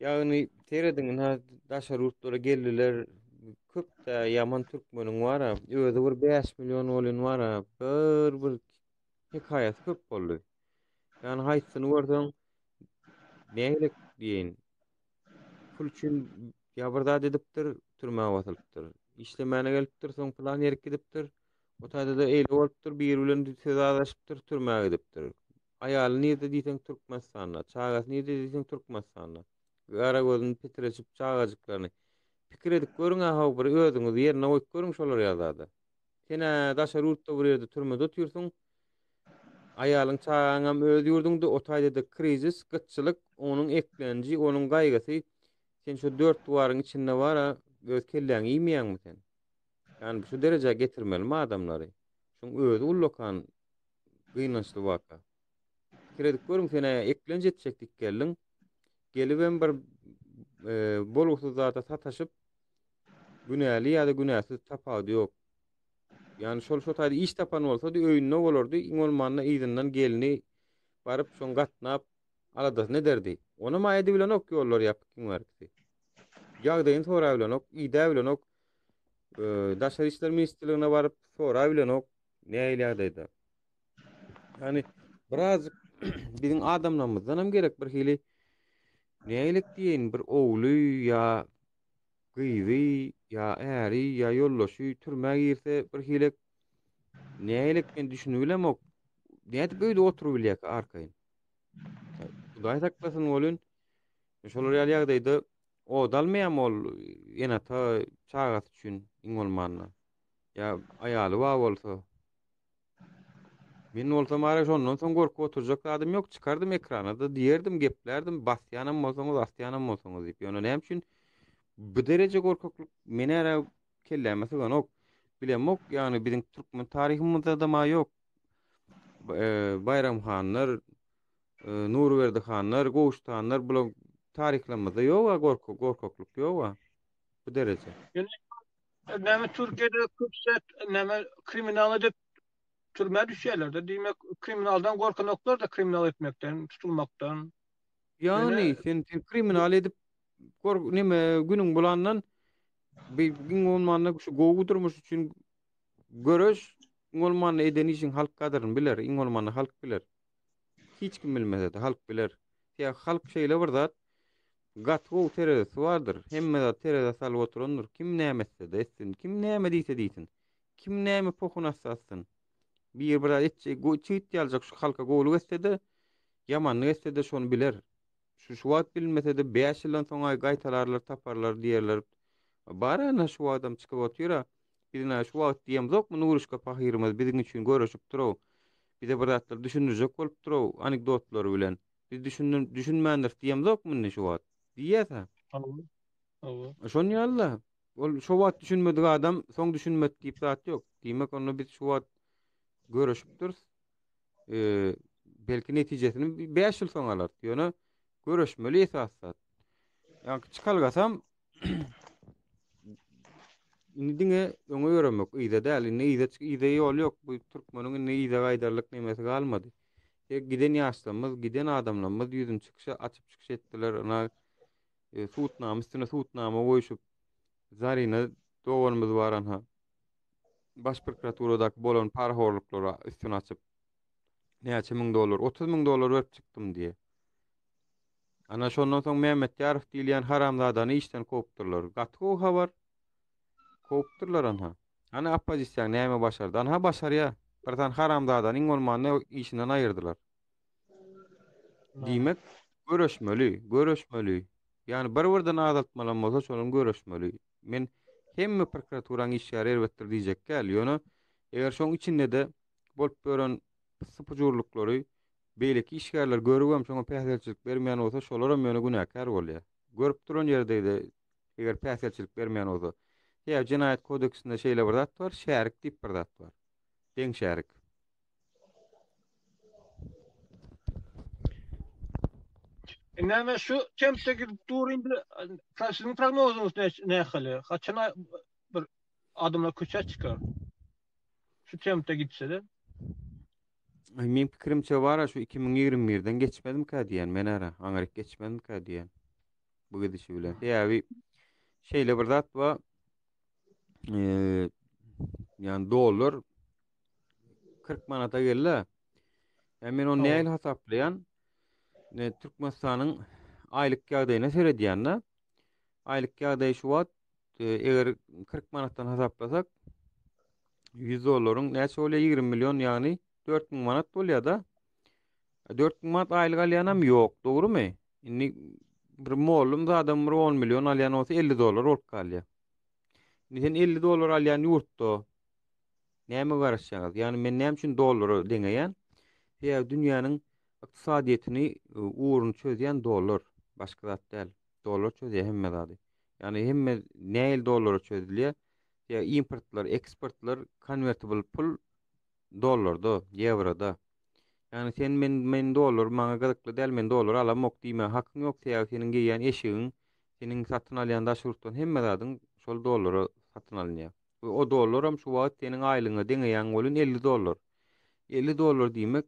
Ýagny serediň ynha daşary ýurtlara geldiler köp-dä ýaman türkmeniň bar-a özi bir 5 million bolýan bar-a bir bir hekaýasy köp boldy. Ýagny haýsysyny görseň nähili diýeýin pul üçin ýa bir zat edipdir türmä basylypdyr. Işlemäne gelipdir soň pylan ýerik gidipdir. O taýda-da eýle bolupdyr biri bilen söz azaşypdyr türmä gidipdir. Aýaly nirde diýseň Türkmenistanda, çagasy nirde diýseň Türkmenistanda. Gara gözüni petreşip çagajyklaryny. Pikir edip görüň-ä how bir özüňizi ýerine goýup görüň şolar ýaly zada. Sen-ä daşary ýurtda bir ýerde türmede otyrsyň. Aýalyň çagaňam öz ýurduňda o taýda-da krizis, gytçylyk, onuň eklenji, onuň gaýgysy. Sen şo dört diwaryň içinde bar-a öz kelläňi iýmeýäňmi sen? Ýani şu derejä getirmelimi adamlary? Şuň özi ullakan gynançly waka. Pikir edip görüň, sen-ä eklenç etjek dik geldiň. Gelibem bir e, bolgusyz zada sataşyp, günäli ýa-da günäsiz tapawudy ýok. Ýani şol şo taýda iş tapan bolsady, öýünde bolardy, iň bolmanda yzyndan gelni baryp şoň gatnap aladasyny ederdi. Onam aýdybilenok ýollar ýapyk iň bärkisi. Ýagdaýyny sorabilenok, idäbilenok. E, Daşary işler ministrligine baryp sorabilenok. Nähili ýagdaýda? Ýani birazjyk biziň adamlarymyzdan hem gerek bir hili nälik diýeýin bir ogly ýa gyzy ýa äri ýa ýoldaşy türmä girse bir hili nälik men düşünip bilemok. Nädip öýde oturyp bilýär arkaýyn? Hudaý saklasyn bolun. Şolar ýaly ýagdaýda od almaýarmy ol ene-ata çagasy üçin iň bolmanda? Ýa aýaly bar bolsa. Men bolsam ara şondan soň gorkup oturjak zadym ýok. Çykardym ekrana-da diýerdim, geplärdim, basýanam bolsaňyz, asýanam bolsaňyz diýip. Ýöne näme üçin bu dereje gorkaklyk men ara kelläme syganok. Bilemok, ýagny biziň türkmen taryhymyzda-da ma ýok. Baýram hanlar, Nurberdi hanlar, Gowşut hanlar bular taryhlarymyzda ýok-a gorky, gorkaklyk ýok-a bu dereje. Ýöne Näme Türkiýede köp set näme kriminal edip türmä düşýärler-de. Diýmek kriminaldan gorkanoklar-da kriminal etmekden, tutulmakdan. Ýagny sen sen kriminal edip gor neme günüň bulandan bir iň bolmanda şu gowy durmuş üçin göreş iň bolmanda eden işiň halk gadyryny biler, iň bolmanda halk biler. Hiç kim bilmese-de halk biler. Ýa halk şeýle bir zat, gaty gowy terezisi bardyr. Hemme zat terezä salyp oturandyr. Kim näme etse-de etsin, kim näme diýse diýsin, kim näme pohun atsa atsyn. Biri bir zat etjek, çigit ýaljak şu halka gowulyk etse-de, ýamanlyk etse-de şony biler. Şu şu wagt bilinmese-de 5 ýyldan soň aý gaýtalarlar, taparlar diýerler. Bar ana şu wagtam çykyp otyr-a. Biz ine şu wagt diýemzokmy Nuruşka pahyrymyz biziň üçin göreşip dur-ow. Bize bir zatlar düşündirjek bolup dur-ow anekdotlary bilen. Biz düşündim, düşünmändiris diýemzokmy indi şu wagt? Diýýäs-ä. Hawa. Hawa. Şon ýaly-da. Ol şo wagt düşünmedik adam soň düşünmedi diýip zat ýok. Diýmek onda biz şu wagt göreşip durus. Ee, belki netijesini 5 ýyl soň alarys. Ýöne göreşmeli esas zat. Ýa çykalgasam indi diňe öňe ýöremek, yza däl. Indi yza çyk, yza ýol ýok. Bu türkmeniň indi yza gaýdarlyk nemesi galmady. Tek giden ýaşlarymyz, giden adamlarymyz ýüzüni çykyşa açyp çykyş etdiler. Ina e, sudnama üstüne sudnama goýşup Zarina doganymyz bar anha. Baş prokuraturadaky bolan parahorluklara üstüni açyp näçe müň dollar, 30 müň dollar berip çykdym diýe. Ana şondan soň Mämmetýarow diýilýän haramzadany işden kowupdyrlar. Gaty gowy habar. Kowupdyrlar anha. Ana oppozisiýaň näme başardy? Anha başarýa. Bir sany haramzadany iň bolmanda işinden aýyrdylar. Diýmek, göreşmeli, göreşmeli. Ýagny bir-birden azaltmalam bolsa şonuň göreşmeli. Men hemme prokuraturaň işgäri erbetdir diýjek däl. Ýöne eger şoň içinde-de bolup ýören pyssy-pujurlyklary beýleki işgärler görübem şoňa päsgelçilik bermeýän bolsa, şolaram ýöne günäkär bolýar. Görüp duran ýerde-de eger päsgelçilik bermeýän bolsa. Sebäbi jenaýat kodeksinde şeýle bir zat bar, şärik diýip bir zat bar. Deň şärik. Näme şu tempde gidip dur indi siziň prognozyňyz nähili? Haçan bir adamlar köçä çykar? Şu tempde gitse-de. Aý meň pikirimçe bara şu 2021-den geçmezmikä diýen men ara, aňryk geçmezmikä diýen. Bu gidişi bilen. Sebäbi şeýle bir zat bar. Eee ýani dollar 40 manata geldi. Ýa men ony nähili hasaplaýan? Ne Türkmenistanyň aýlyk ýagdaýyna seredýän-de. Aýlyk ýagdaýy şu wagt e, eger 40 manatdan hasaplasak 100 dollaryň näçe bolýar? 20 million ýagny 4000 manat bolýar-da. 4000 manat aýlyk alýanam ýok, dogrumy? Indi bir mollum zadam bir 10 million alýan bolsa 50 dollar bolup galýar. Indi sen 50 dollar alýan ýurtda näme garaşýaňyz? Ýagny men näme üçin dollara deňeýän? Sebäbi dünýäniň ykdysadyýetini e, ugruny çözýän dollar, başga zat däl. Dollar çözýär hemme zady. Ýagny hemme nähili dollara çözülýär? Ýa importlar, eksportlar konwertibl pul dollarda, ýewroda. Ýagny sen men men dollar maňa gyzykly däl, men dollar alamok diýmäge hakyň ýok, sebäbi seniň geýýän eşigiň, seniň satyn alýan daşary ýurtdan hemme zadyň şol dollara satyn alynýar. We o dollaram şu wagt seniň aýlygyňa deňeýäň welin 50 dollar. 50 dollar diýmek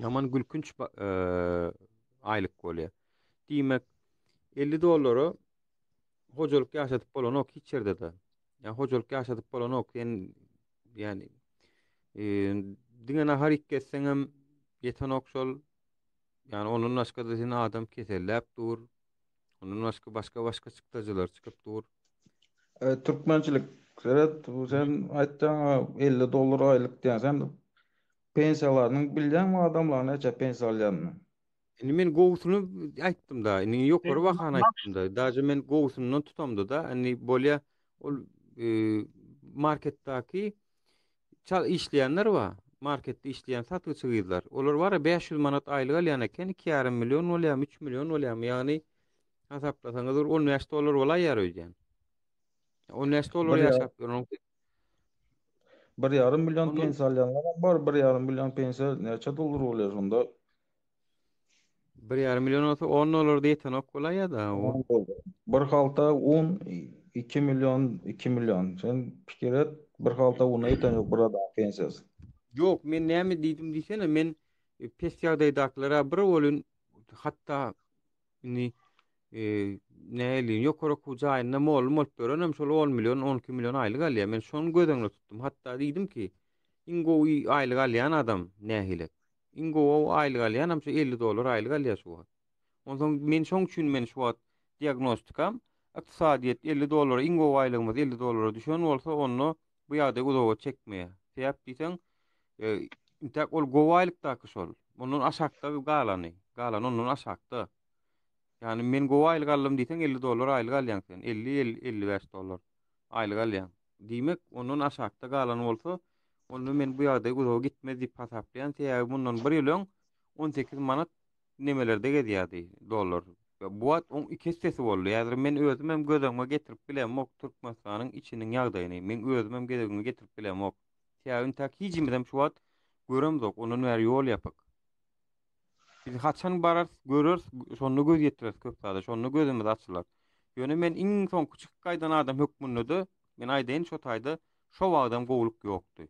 ýaman gülkünç aýlyk bolýar. Diýmek 50 dollara hojalyk ýaşadyp bolanok hiç ýerde-de. Ýa hojalyk ýaşadyp bolanok. Sen ýani e, diňe nahar iýip gezseňem ýetenok şol. Ýani ondan başga-da seni adam keselläp dur. Ondan başga başga başga çykdajylar çykyp dur. E, türkmençilik seret bu sen aýtýaň 50 dollar aýlyk diýýän sen pensiýalarynyň bilýäňmi adamlaryň näçe pensiýa alýanyny? Indi men gowusyny aýtdym-da. Indi ýokary bahany aýtdym-da. Daže men gowusyndan tutamda-da. Indi bolýa ol e, marketdaki çal işleýänler bar. Marketde işleýän satyjy gyzlar. Olar bar 500 manat aýlyk alýan eken. 2,5 million bolýarmy, 3 million bolýarmy? Ýagny hasaplasaňyz bir 15 dollar bolaýýar öýdýän. 15 dollar ýaşap ýör. Bir ýarym million pensiýa alýanlar hem bar. Bir ýarym million pensiýa näçe dollar bolýar şonda? Bir ýarym million bolsa 10 dollar da ýetenok bolaýýar-da o. Bir halta un 2 million, 2 million. Sen pikir et, bir halta una ýeten ýok bir adamyň pensiýasy. Ýok, men näme diýdim diýsene, men e, pes ýagdaýdakylara bir bolun hatda indi e, näli ýokary okuw jaýynda mollum bolup ýörenem şol 10 million, 12 million aýlyk alýar. Men şony göz öňünde tutdum. Hatda diýdim ki, iň gowy aýlyk alýan adam nähili? Iň gowy aýlyk alýanam şu 50 dollar aýlyk alýar şu wagt. Onsoň men şoň üçin men şu wagt diagnostikam ykdysadyýet 50 dollara iň gowy aýlygymyz 50 dollara düşen bolsa onda bu ýagdaý uzaga çekmeýär. Sebäp diýseň e, intäk ol gowy aýlykdaky şol. Ondan aşakda galany. Galany ondan aşakda. Ýagny men gowy aýlyk aldym diýseň 50 dollar aýlyk alýaň sen. 50 55 dollar aýlyk alýaň. Diýmek, ondan aşakda galan bolsa, onda men bu ýagdaý uzaga gitmez diýip hasaplaýan. Sebäbi mundan bir ýyl öň 18 manat nemelerde gezýärdi dollar. Bu wagt oň iki essesi boldy. Häzir men özüm hem göz öňüme getirip bilemok Türkmenistanyň içiniň ýagdaýyny. Men özüm hem göz öňüme getirip bilemok. Sebäbi intäk hijimizem şu wagt göremzok. Ondan bäri ýol ýapyk. Biz haçan bararys, göreris, şonda göz ýetireris köp zada, şonda gözümiz açylar. Ýöne men iň soňky çykyp gaýdan adam hökmünde-de, men aýdaýyn şo taýda şo wagtam gowulyk ýokdy.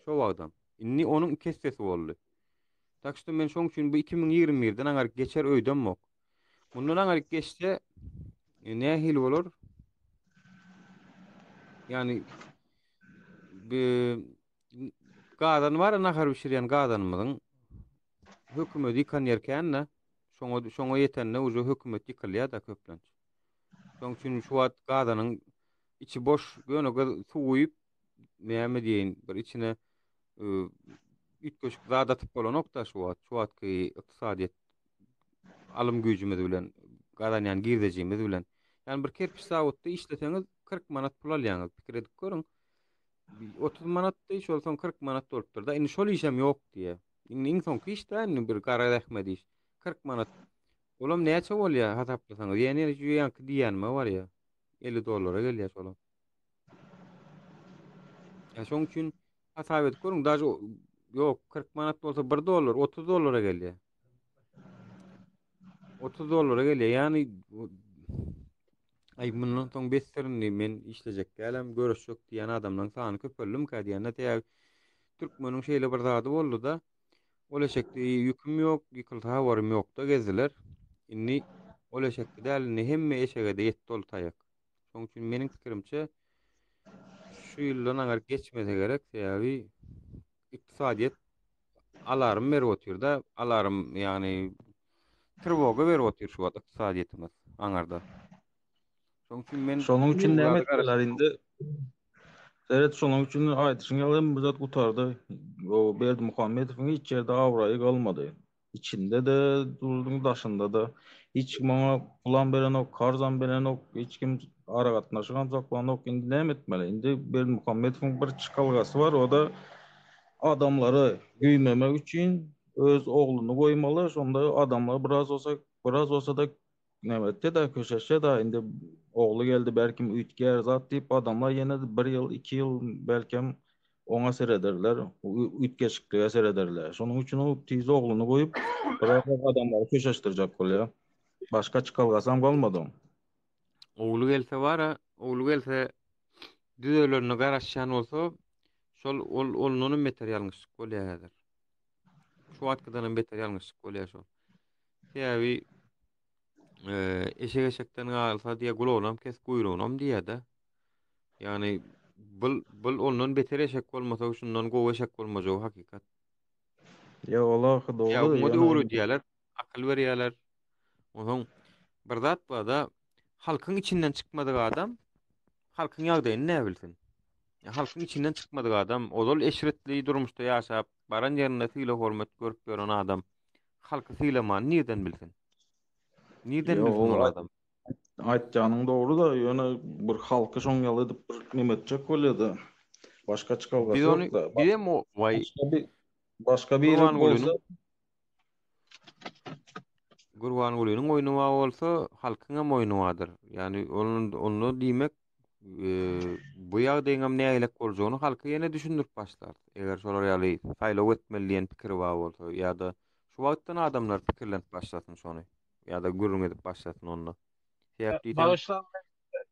Şo wagtam. Indi onuň iki essesi boldy. Tak şto men şoň üçin bu 2021-den aňaryk geçer öýdemok. Mundan aňaryk geçse e, nähili bolar? Ýani Gazan bar nahar bişirýän gazanymyzyň hökümet ýykan ýer kän-de, şoňa şoňa ýetende uje hökümet ýykylýar-da köplenç. Şoň üçin şu wagt gazanyň içi boş, ýöne gyz suw guýup, näme diýeýin, bir içine e, üýtgeşik zat atyp bolanok-da şu wagt, şu wagtky ykdysadyýet alym güýjümiz bilen, gazanýan girdejimiz bilen. Ýani bir kerpiç zawodda işleseňiz 40 manat pul alýaňyz, pikir edip görüň. 30 manatdy, şol soň 40 manat bolupdyr-da. Indi şol işem ýok diýýär. Indi iň soňky iş-dä indi bir gara zähmet iş. 40 manat. Olam näçe bolýar hasaplasaňyz? Ýene şu ýaňky diýýänime barýar. 50 dollara gelýär şolam. Ýa şoň üçin hasap edip görüň, daže ýok 40 manat bolsa 1 dollar, 30 dollara gelýär. 30 dollara gelýär. Ýagny aý mundan soň besdir indi men işlejek dälem, göreşjek diýen adamlaryň sany köpeldimkä diýende sebäbi türkmeniň şeýle bir zady boldy-da, ol eşekde ýüküm ýok, ýykylsa habarym ýokda gezdiler. Indi. Ol eşekde däl indi hemme eşege-de ýetdi ol taýak. Şonuň üçin meniň pikirimçe şu ýyldan aňyr geçmese gerek, sebäbi ykdysadyýet alarm berip otyr-da, alarm ýagny trewoga berip otyr şu wagt ykdysadyýetimiz aňyrda. Şonuň üçin men Şonuň üçin bu näme zada etdiler garaşýan. indi? Seret şonuň üçin aýdyşyň ýaly hem bir zat gutardy. O Berdimuhamedowyň hiç ýerde abraýy galmady. Içinde-de durduň daşynda-da. Hiç kim oňa pulam berenok, karzam berenok, hiç kim aragatnaşygam saklanok. Indi näme etmeli? Indi Berdimuhamedowyň bir çykalgasy bar, o-da adamlary güýmemek üçin öz ogluny goýmaly. Şonda adamlar biraz bolsa, biraz bolsa-da näme etdi-de, köşeşse-de, indi ogly geldi, belkim üýtgär zat diýip, adamlar ýene-de bir ýyl, iki ýyl belkem oňa serederler, üýtgeşiklige serederler. Şonuň üçin ol tiz ogluny goýup, biraz adamlary köşeşdirjek bolýar. Başga çykalgasam galmady oň. Ogly gelse bar-a, ogly gelse düzelerine garaşýan bolsa, şol ol ondanam beter ýalňyşlyk bolýar häzir. Şu wagtkydanam beter ýalňyşlyk bolýar şol. Sebäbi eşek eşekden galsa diýe gulagynam kes, guýrugynam diýýär-de. Ýagny bul bul ondan beter eşek bolmasa şundan gowy eşek bolmajagy hakykat. Ýa ol ahy Ýa dogry, muňa-da ýöne öwredýärler, akyl berýärler. Onsoň bir zat bar-da, halkyň içinden çykmadyk adam halkyň ýagdaýyny näbilsin? Ýa halkyň içinden çykmadyk adam, ozal eşretli durmuşda ýaşap, baran ýerinde sylag-hormat görüp ýören adam halky sylamany nirden bilsin? Nirden Ýa bilsin ol ol adam? Aýtýanyň dogry-da, ýöne bir halky şoň ýaly edip bir neme etjek bolýa-da. Başga çykalgasy Biz ony ýok-da. bizem o waý Başga bir başga biri Gurbangulynyň bolsa Gurbangulynyň oýny bar bolsa, halkyň hem oýny bardyr. Ýagny onda diýmek e, bu ýagdaýyň hem nägilek boljagyny halka ýene düşündirip başlar. Eger şolar ýaly saýlaw etmeli diýen pikiri bar bolsa ýa-da şu wagtdan adamlar pikirlenip başlasyn şony. Ýa-da gürrüň edip başlasyn onda. Sebäp diýseň, Bagyşlaň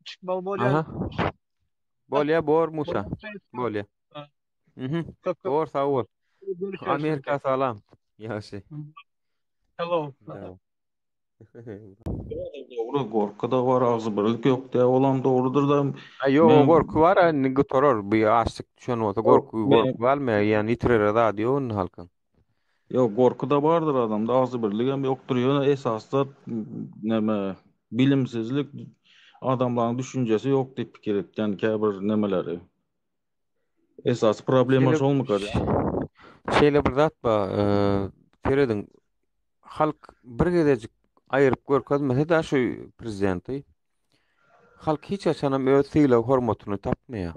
çykmaly bolýan. Aha. Bolýa bor Musa. Bolýa. Mhm. Köp köp Bor sag bol. görüşeris. Amerika salam. Ýagşy. Hello. Sag. Dogry, gorky-da bar, agzybirlik ýok diýä, olam dogrudyr da. A ýok, Men gorky bar, indi gutarar. Bu açlyk düşen bolsa ýok, gorky, men gorky galmaýar. Ýani ýitirere zady ýok indi halkyň. Ýok, gorky-da bardyr adamda, agzybirligem ýokdur, ýöne esasy zat neme, bilimsizlik, adamlaryň düşünjesi ýok diýip pikir etýän käbir nemeleri. Esasy problema Şeýle şolmyka? şeýle bir zat bar, serediň, halk bir gezejik aýyryp görkezmese-de şu prezidenti, halk hiç haçanam öz sylag-hormatyny tapmaýar.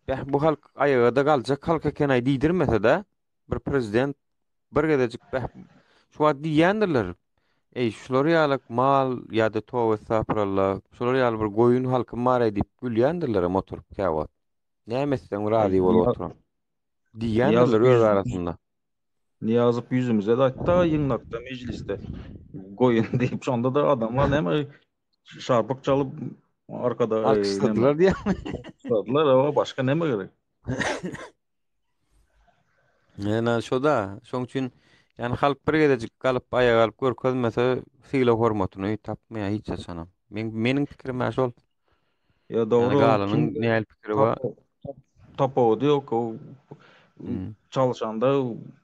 Bäh, bu halk aýaga-da galjak halk eken-aý diýdirmese-de, bir prezident bir gezejik bäh, şu wagt diýýändirler. Eý, şular ýaly mal ýa-da toba estagfurallah, şular ýaly bir goýun halkym bar-aý diýip gülýändirlerem oturyp käwagt. Näme etseň razy bolup oturan. Diýýändirler öz arasynda. Nyýazow ýüzümize-de aýtdy-a ýygnakda, mejlisde goýun diýip, şonda-da adamlar näme şarpyk çalyp arkada alkyşladylar diýýärmi? Alkyşladylar, hawa, başga näme gerek? Ýa şo-da, şoň üçin ýani halk bir gezejik galyp aýaga galyp görkezmese sylag hormatyny tapmaýar hiç haçanam. Men meniň pikirim-ä şol. Ýa dogry Ýani ol galanyň kim nähili pikiri bar? tapawudy ýok. O Hmm. çalyşanda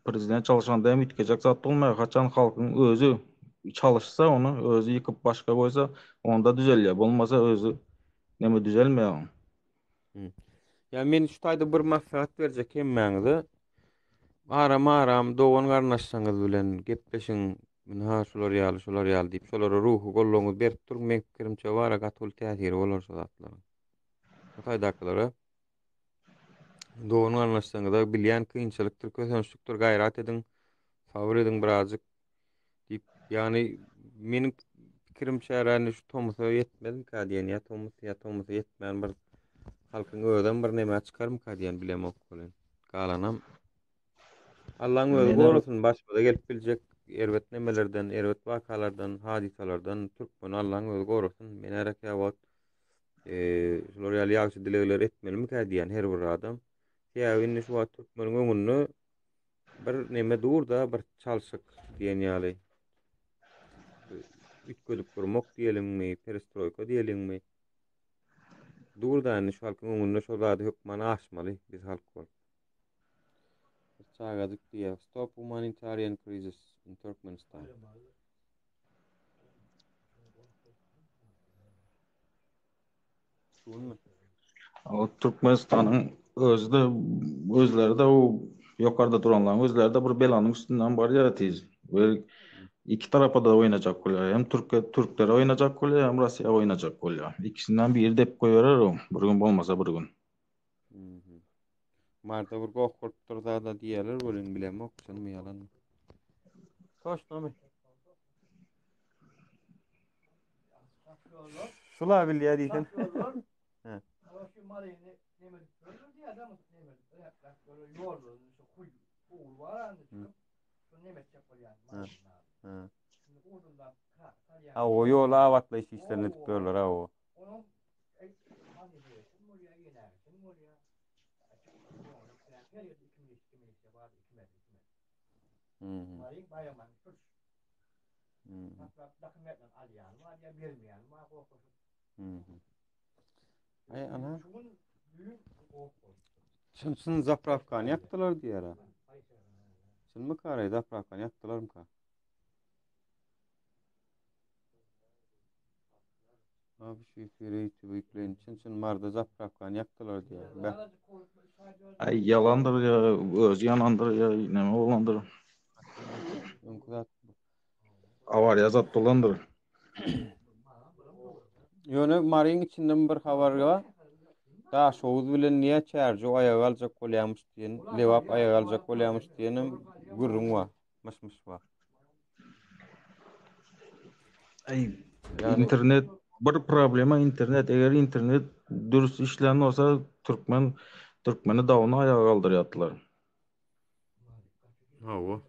prezident çalyşanda hem üýtgejek zat bolmaýar. Haçan halkyň özi çalyşsa ony özi ýykyp başga goýsa onda düzelýär. Bolmasa özi neme düzelmeýär. Hmm. Ýa men şu taýda bir maslahat berjek hemmäňize. Aram-aram dogan garyndaşlaryňyz bilen gepleşiň. Ynha şular ýaly, şular ýaly diýip, şolara ruhy goldawyňyzy berip duruň. Meň pikirimçe bara gaty uly täsiri bolar şu zatlaryň. Bu taýdakylara dogan garyndaşlaryňyza bilýän kynçylykdyr, kösençlikdir, gaýrat ediň, sabyr ediň birazjyk. Diýip, ýagny meniň pikirimçe indi şu tomusa ýetmezmikä diýen, ýa tomus, ýa tomusa ýetmän bir halkyň özem bir nämä çykarmyka diýen bilemok welin. Galanam Allaň özi gorasyn başymyza gelip biljek erbet nemelerden, erbet wakalardan, hadysalardan türkmeni Allaň özi gorasyn. Men häre käwagt şular ýaly ýagşy dilegler etmelimikä diýen her bir adam. Sebäbi indi şu wagt türkmeniň öňünde Bir neme dur-da, bir çalşyk diýen ýaly. Üýtgedip gurmak diýeliňmi, perestroýka diýeliňmi? Dur-da indi şu halkyň öňünde şol zady hökman aşmaly biz halk bolup. Bir çagajyk diýýär, Stop humanitarian crisis in Turkmenistan. Şu günmi? O Türkmenistanyň özi-de özleri-de o ýokarda duranlaryň özleri-de bir belanyň üstünden barýar tiz. We iki tarapa-da oýnajak bolýar. Hem türke türklere oýnajak bolýar, hem Russiýa oýnajak bolýar. Ikisinden biri dep goýberer o. Bir gün bolmasa bir gün. Mhm. Marda bir goh bolupdyr zada diýerler welin bilemok çynmy ýalanmy. Toşnamy? Şula bilýär diýsen. He. He. Ha o ýoly abatlaýyş işlerini edip ýörler ha o. Mhm. Aý ana. Çyn çyn zaprawkany ýakdylar diýýär. Çynmy karaý zaprawkany ýakdylarmyka? Abi şu efiri YouTube ýükleýin. Çyn çyn Marda zaprawkany ýakdylar diýýär. Beh. Aý ýalandyr ýa özi ýanandyr ýa näme bolandyr. Öňki zat Awariýa zat bolandyr. Ýöne Maryň içinden bir habar bar. Daşoguz bilen niýe Çärjew aýaga aljak bolýarmyş diýen, Lebap aýaga aljak bolýarmyş diýenem gürrüň bar, myş-myş bar. Aý, Ýagny internet bir problema internet. Eger internet dürs işlän bolsa türkmen türkmeni dawny aýaga galdyrýardylar. Hawa.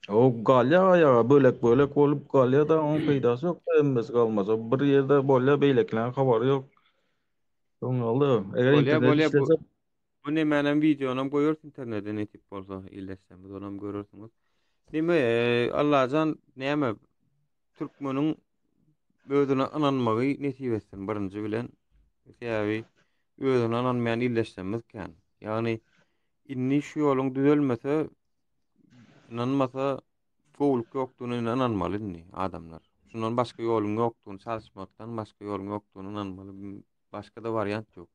O galýa aýaga bölek-bölek bolup galýa-da oň peýdasy ýok hemmesi galmasa. Bir ýerde bolýa beýlekileň habary ýok. Oňaldy. Eger Bolýa, internet bolýa bu işlese bu nemänem wideonam goýarys internete nesip bolsa illeşsemiz onam görersiňiz. Neme e, Allajan näme türkmeniň özüne ynanmagy nesip etsin birinji bilen. Sebäbi özüne ynanmaýan illeşsemiz kän. Ýagny indi şu ýoluň düzelmese ynanmasa gowulyk ýokdugyna indi ynanmaly indi adamlar. Şundan başga ýoluň ýokdugyny, çalyşmakdan başga ýoluň ýokdugyny ynanmaly. Başga-da wariant ýok.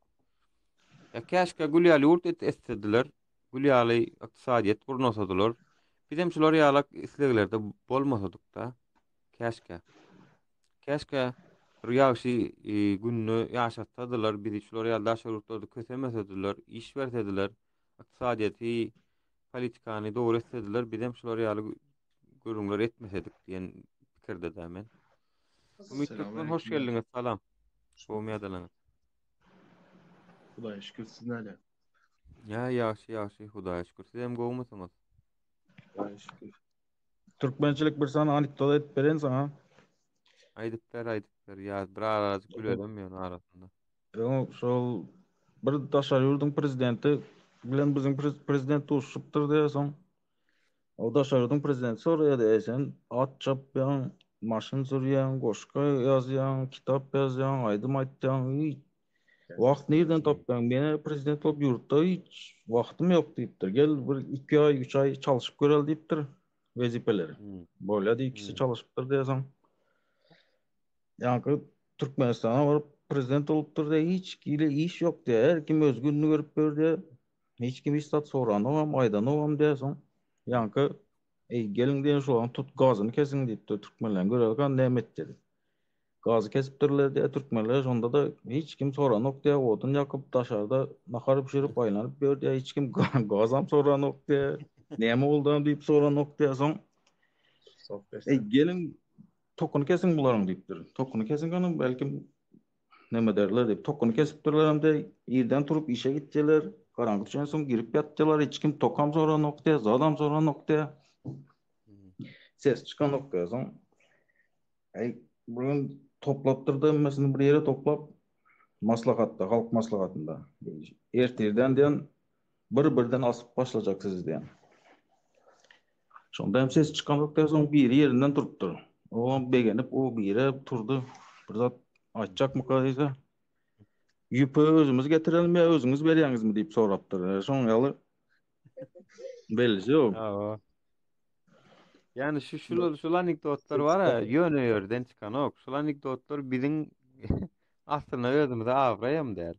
Ya käşgä gül ýaly ýurt et etsediler, gül ýaly ykdysadyýet gurnasadylar. Bizem şular ýalak isleglerde bolmasadyk-da. Käşgä. Käşgä bir ýagşy e, günde ýaşatsadylar, bizi şular ýaly daşary ýurtlarda kösemesediler, iş bersediler, ykdysadyýeti politikany dogry etsediler, bizem şular ýaly gürrüňler etmesedik diýen pikirdede men. Umyt Türkmen hoş geldiňiz, salam. Gowmy ýadalaňyz? Hudaýa şükür, siz näle? Ýa ýagşy, ýagşy, Hudaýa şükür. Siz hem gowmysyňyz? Hudaýa şükür. Türkmençilik bir sany anekdot aýdyp bereýin saňa. Aýdyp ber, aýdyp ber. Ýa bir azajyk gülelem ýöne arasynda. Öň şol bir daşary ýurduň prezidenti bilen biziň prezident duşuşypdyr diýýär, soň o daşary ýurduň prezidenti soraýar diýýär, sen at çapýaň, maşyn sürýäň, goşgy ýazýaň, kitap ýazýaň, aýdym aýtýaň, hiç wagt nirden tapýaň? Men prezident bolup ýurtda hiç wagtym ýok diýipdir. Gel bir iki aý, üç aý çalşyp göreli diýipdir wezipeleri. Bolýar diýip ikisi çalşypdyr diýýär soň. Ýaňky Türkmenistana baryp prezident bolupdyr diýýär, hiç hili iş ýok diýýär. Her kim öz gününi görüp ýör diýýär. Hiç kim hiç zat soranogam, aýdanogam diýýär. Soň ýaňky eý geliň diýen şolaryň tut gazyny kesiň diýipdir türkmenleriň görelikan näme etjek diýip. Gazy kesipdirler diýýär türkmenler şonda-da hiç kim soranok diýýär, odun ýakyp daşarda nahar bişirip aýlanyp ýör diýýär, hiç kim gazam soranok diýýär. Näme boldam diýip soranok diýýär. Soň eý geliň Tokuny kesiň bularyň diýipdir. Tokuny kesiň gany belkim neme derler diýip. Tokuny kesipdirler hem-de irden turup işe gitjeler. Garaňky düşensoň girip ýatjalar. Hiç kim tokam soranok diýýär, zadam soranok diýýär. Ses çykanok diýýär. Soň äý bir gün toplapdyr-da hemmesini bir ýere toplap maslahatda, halk maslahatynda. Ertirden diýen bir-birden asyp başlajak sizi diýen. Şonda hem ses çykanok diýen soň biri ýerinden turupdyr. Olam begenip o bire turdy. Bir zat aýtjakmyka diýse. Ýüpi özümiz getirelimi ýa özüňiz berýäňizmi diýip sorapdyr. E, Şoň ýaly bellisi ýok. Hawa. Ýani şu şul şul anekdotlar bar ya, ýöne ýerden çykanok. Şul anekdotlar biziň aslynda özümize abraýam däl.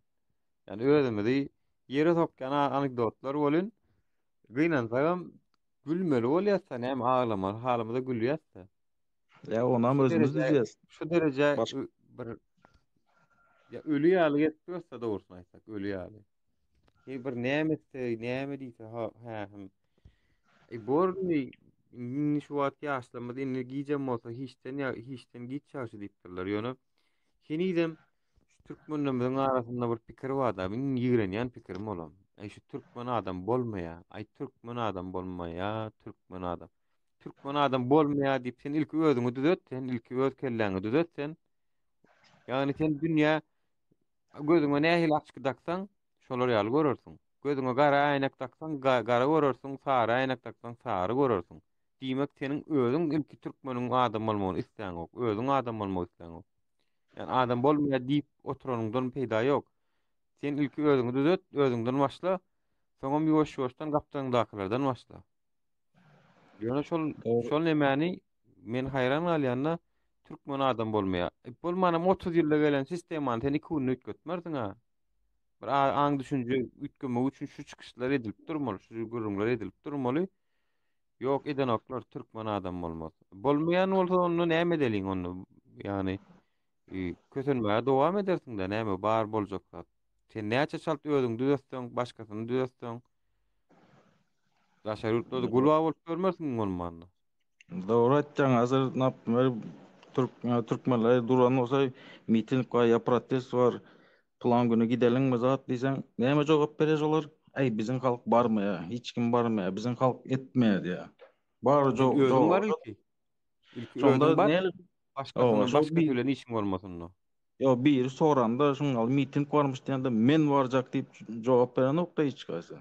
Ýani özümizi ýere sokýan anekdotlar bolun. Gynansagam gülmeli bolýas-da, näme aglamaly halymyza gülýäs-de. Ýa onam Şu özümiz dereje düzýäs. şu dereje Baş bir ýa öli ýaly gezip ýörse dogrusyny aýtsak, öli ýaly. Hey bir näme etse, näme diýse, ha, hä, hem. E bor indi indi şu wagt ýaşlarymyz indi gijem bolsa hiçden ýa hiçden giç ýagşy diýipdirler. Ýöne henizem Şu türkmenlerimiziň arasynda bir pikir bar-da, iň ýigrenýän pikirim olam. Aý şu türkmen adam bolmaýa, aý türkmen adam bolmaýa, türkmen adam. Türkmen adam bolmaýa diýip sen ilki özüňi düzet, sen ilki öz kelläňi düzet sen. Ýagny sen dünýä gözüňe nähili açky daksaň, şolar ýaly görersiň. Gözüňe gara äýnek daksaň, gara görersiň, sary äýnek daksaň, sary görersiň. Diýmek seniň özüň ilki türkmeniň adam bolmagyny isläňok, özüň adam bolmak isläňok. Yani adam bolmaýar diýip oturanyňdan peýda ýok. Sen ilki özüňi düzet, özüňden başla. Soňam ýuwaş-ýuwaşdan gapdalyňdakylardan başla. Ýöne şol şol nemäni men haýran galýanda türkmen adam bolmaýar. E, bolmanam 30 ýylda gelen sistemany sen 2 günde üýtgetmersiň ha. Bir aň düşünje üýtgemegi üçin şu çykyşlar edilip durmaly, şu gürrüňler edilip durmaly. Ýok edenoklar türkmen adam bolmaz. Bolmaýan bolsa onda näme edeliň onda? Ýagny e, kösenmäge dowam edersiň-de näme bar boljak zat. Sen näçe çalt özüňi düzetseň, başgasyny düzetseň, daşary ýurtlarda gulba bolup görmersiň bolmanda. Dogry aýtýaň, hazir naprimýer türk türkmenler duran bolsa miting bar ýa protest bar, Pylan güni gideliňmi zat diýseň, näme jogap berýär olar? Äý, biziň halk barmaýar, hiç kim barmaýar, biziň halk etmeýär diýýär. Bar Sen özüň bar ilki. Ilki Şonda özüň bar. näle Başgasyna, başgasy bilen işiň bolmasyn-da. Ýok, biri soranda şuň ýaly miting barmyş diýende men barjak diýip jogap berenok-da hiç haýsy.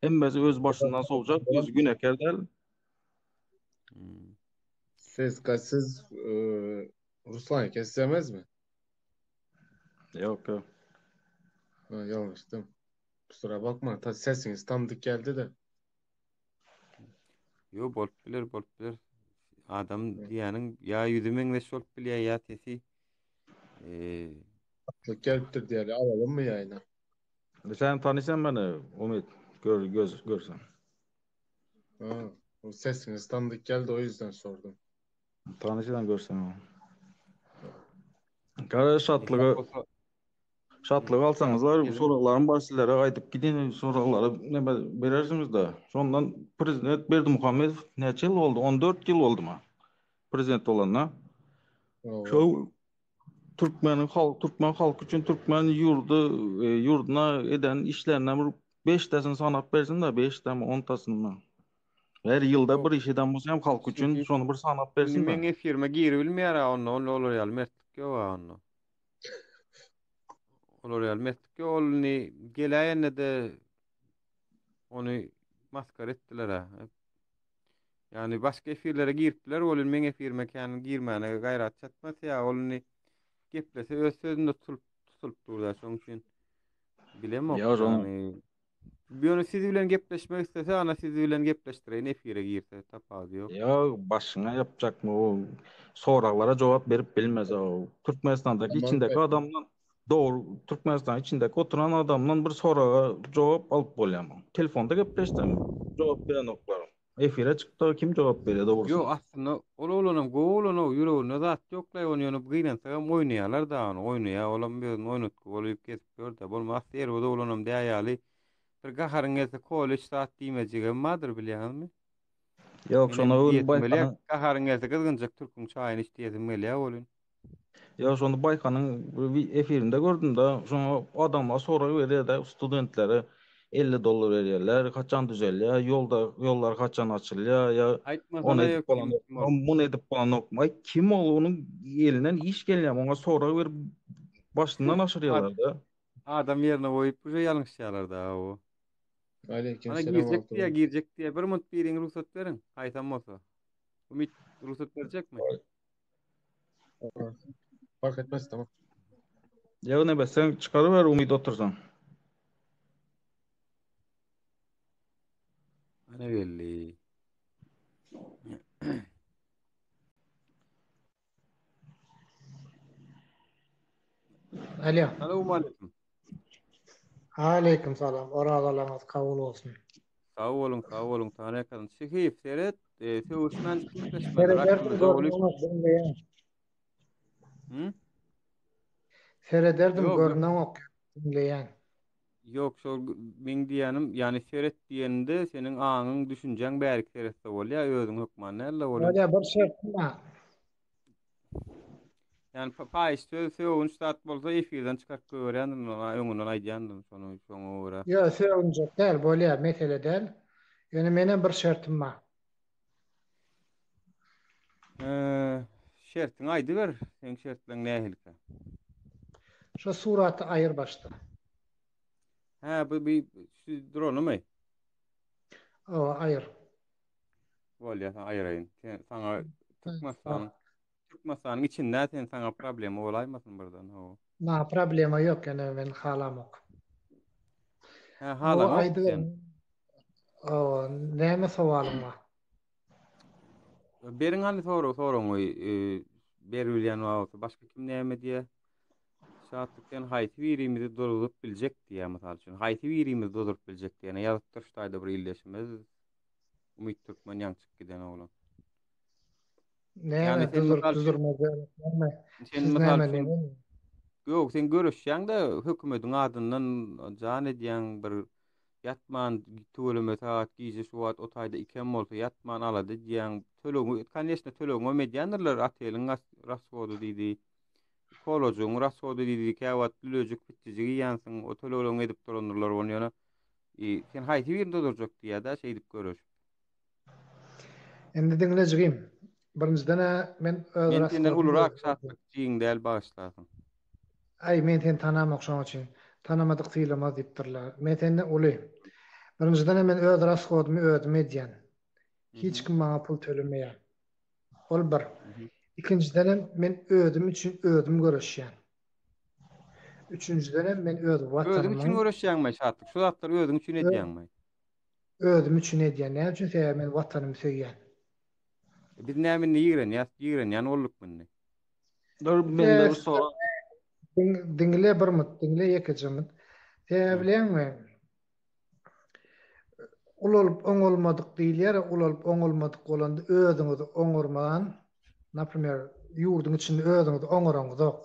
Hemmesi öz başyndan sowjak, özi günäkär däl. Hmm. Ses kaçsyz e, Ruslan kesemez mi? Ýok, ýok. Ha, ýalňyşdym. Kusura bakma, ta sesiňiz tanıdık geldi de. Ýok, bolup biler, bolup biler. Adam diýýäniň ýa ýüzi meňzeş bolup bilýär, ýa sesi. Eee, Tanıdık gelipdir diýeli, alalım mı ýaýyna? Sen tanyşan meni, Umyt, gör, göz, görsen. Ha, o sesiňiz tanıdık geldi, o yüzden sordum. Tanyşan görsen. Gara şatlygy şatlygy alsaňyzlar soraglarym bar sizlere aýdyp gidin soraglary näme berersiňiz-de. Şondan prezident Berdimuhamedow näçe ýyl boldy? 14 ýyl boldumy? Prezident bolanyna. Şo türkmeniň halk türkmen halky üçin türkmen ýurdy e, ýurduna eden işlerinden bir 5 tasini sanap bersin-de, 5 tamy, 10 tasyny. Her ýylda bir iş eden bolsa hem halk üçin şony bir sanap Indi bersin-de. meň efirime giribilmeýär-ä onda, onda olar ýaly mertlik ýog-a onda. Olar ýaly mertlik ýok, ol indi geläýende-de ony maskara etdiler-ä. Ýagny başga efirlere girip biler, ol indi meň efirime kän girmäne gaýrat çatmaz, ýa ol indi geplese öz sözünde tutulyp tutulyp dur-da, şonuň üçin bilemok, Ýa şonuň ýagny Ýöne siz bilen gepleşmek islese, ana siz bilen gepleşdireýin efire girse, tapawudy ýok. Ýok, başyňa ýapjakmy o soraglara jogap berip bilmez o. Türkmenistandaky içindeki adamdan dogry Türkmenistanyň içindeki oturan adamdan bir soraga jogap alyp bolýarmy? Telefonda gepleşseň jogap berenoklar. Efire çykdy kim jogap berýär dogrusyny? Ýok aslynda ol oglanam gowy oglan o ýüreginde zat ýoklaý ony ýöne gynansagam oýnaýalar da ony oýnaýa olam özüni oýnatgy bolup gezip ýörde bolmasa asly erbet oglanam dä ýaly bir gaharyň gelse kola iç zat diýmejigem bardyr bilýäňizmi? Ýok Menem şona diýesim gelýä Baýkanyň gaharyň gelse gyzgynjak türküň çaýyny iç diýesim gelýä welin. Ýa şony Baýkanyň efirinde gördüm-de, şoňa adamlar sorag berýär-de, studentlere 50 dollar berýärler, haçan düzelýär, ýolda ýollar haçan açylýar, ýa ony Aýtmasana edip ýok kim bolanok, kim ol. muny edip bolanok. Aý kim ol, onuň elinden iş gelýärmi, oňa sorag berip başyndan aşyrýarlar-da. Adam ýerine goýup uje ýalňyşýarlar-da o. Aleyküm Ana selam girjek diýýär, Altyn. girjek diýýär. Bir minut biriň rugsat beriň, haýsam bolsa. Umyt rugsat berjekmi? Fark etmez tamam. Ýa ne sen çykaryber umyt otursaň. Ana geldi. Alo. Salam aleyküm. Aleyküm salam. Orazalaryňyz kabul bolsun. Sag boluň, sag boluň. Taňryýalkasyn. Şehiýew, seret, e, sögüşmän gepleşmeli. Serederdim görüneňok diňleýän. Hı? Serederdim Ýok, görüneňok diňleýän. Ýok, şol meň diýýänim, ýagny seret diýeninde seniň aňyň, düşünjäň bärik seretse bolýar, özüň hökman däl-de bolýar. Bolýar, bir şertim bar. Ýagny paýyş söz, sögünç zat bolsa efirden çykaryp goýberýändim, öňünden aýdýandym şony şoňa görä. Ýok, sögünjek däl, bolýar, mesele däl. Ýöne menem bir şertim bar. Şertiňi aýdyber, seň şertleň nähilikä? Şo suraty aýyr başda. Hä, bu bi şu duranymy? Hawa, aýyr. Bolýar, sen aýyraýyn. Sen saňa Türkmenistanyň Türkmenistanyň içinde sen saňa problema bolaýmasyn birden, hawa. Maňa problema ýok, ýöne men halamok. Hä, halamok sen. Hawa, näme sowalyň bar? Beriň hany sorag soragyňy e, beribilýän bolsa başga kim näme diýýär? Şatlyk sen haýsy birimizi durzup biljek diýýär mysal üçin. Haýsy birimizi durzup biljek diýene ýazypdyr şu taýda bir ildeşimiz. Umyt Türkmen ýaňy çykyp giden oglan. Näme Ýagny sen duzur mysal üçin duzurma näme? sen Siz mysal näme üçin näme? Ýok, sen göreşýäň-de hökümediň adyndan jan edýäň bir Ýatman tüweleme sagat gije şu wagt o taýda ikem bolsa ýatman alada edýäň. Tölegiňi koneçne tölegiňem edýändirler oteliň rasgody diýdi. Kolajygyň rasgody diýdi käwagt lülejik pitjijik iýensiň o tölegleriňi edip durandyrlar ony ýöne sen haýsy birini dodurjak diýýädä şeýdip göreşip. Indi diňle jigim. Birinjiden-ä men öz Men senden rashodymy ulurak özüm Şatlyk jigiň däl bagyşlarsyň. Aý men seni tanamok şoň üçin. Tanamadyk sylamaz diýipdirler. Men senden uly. Birinjiden-ä men öz rashodymy özüm edýän. Hiç kim maňa pul tölemeýär. Ol bir. Ikinjidenem men özüm üçin özüm göreşýän. Üçünjidenem men öz Özüň üçin watanymyň göreşýäňmi Şatlyk? Şu zatlary özüň üçin edýäňmi? Özüm üçin edýän. Näme üçin? Sebäbi men watanymy söýýän. E, biz näme indi ýigrenýäs, ýigrenýän boldukmy indi? Dur mende bir sorag. Diňle bir mut, diňle ýekeje mut. Sebäbi bilýäňmi? Ulalyp oňalmadyk diýilýär, ulalyp oňalmadyk bolanda özüňizi oňarman, naprimer, ýurduň içinde özüňizi oňaraňyzok.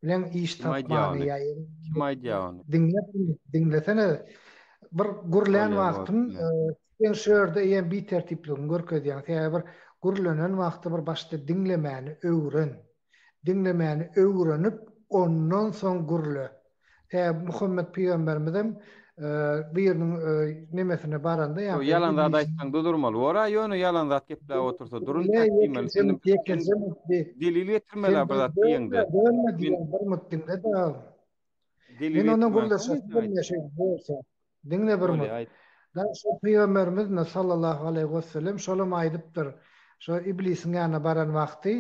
Bilen iş Kim aýdýar tapmany ony? ýa Kim aýdýar ony? Diňle, diňlesene. Bir gürlän Bolýar, wagtyň bolýar. sen şu ýerde eýýäm bitertipligiňi görkezýäň. Sebäbi bir gürlenen wagty bir başda diňlemäni öwren. Diňlemäni öwrenip, ondan soň gürle. Sebäbi Muhammet pygamberimizem biriniň nemesine baranda Ýok, ýa ýalan zat aýtsaň dudurmaly bor-a, ýöne ýalan zat gepläp otursa durun täk diýmeli. Sen sen delil getirmeli-ä bir zat diýeňde. Bölme Men diýen bir mut diňle-de. delil Men ondan getirmän gürleşesim soň gelmeýär şeýdip bolsa. Diňle bir Bolýa mut. aýt. Da şo pygamberimiz ne sallallahu aleýhi wesellem şolam aýdypdyr. Şo iblisiň ýanyna baran wagty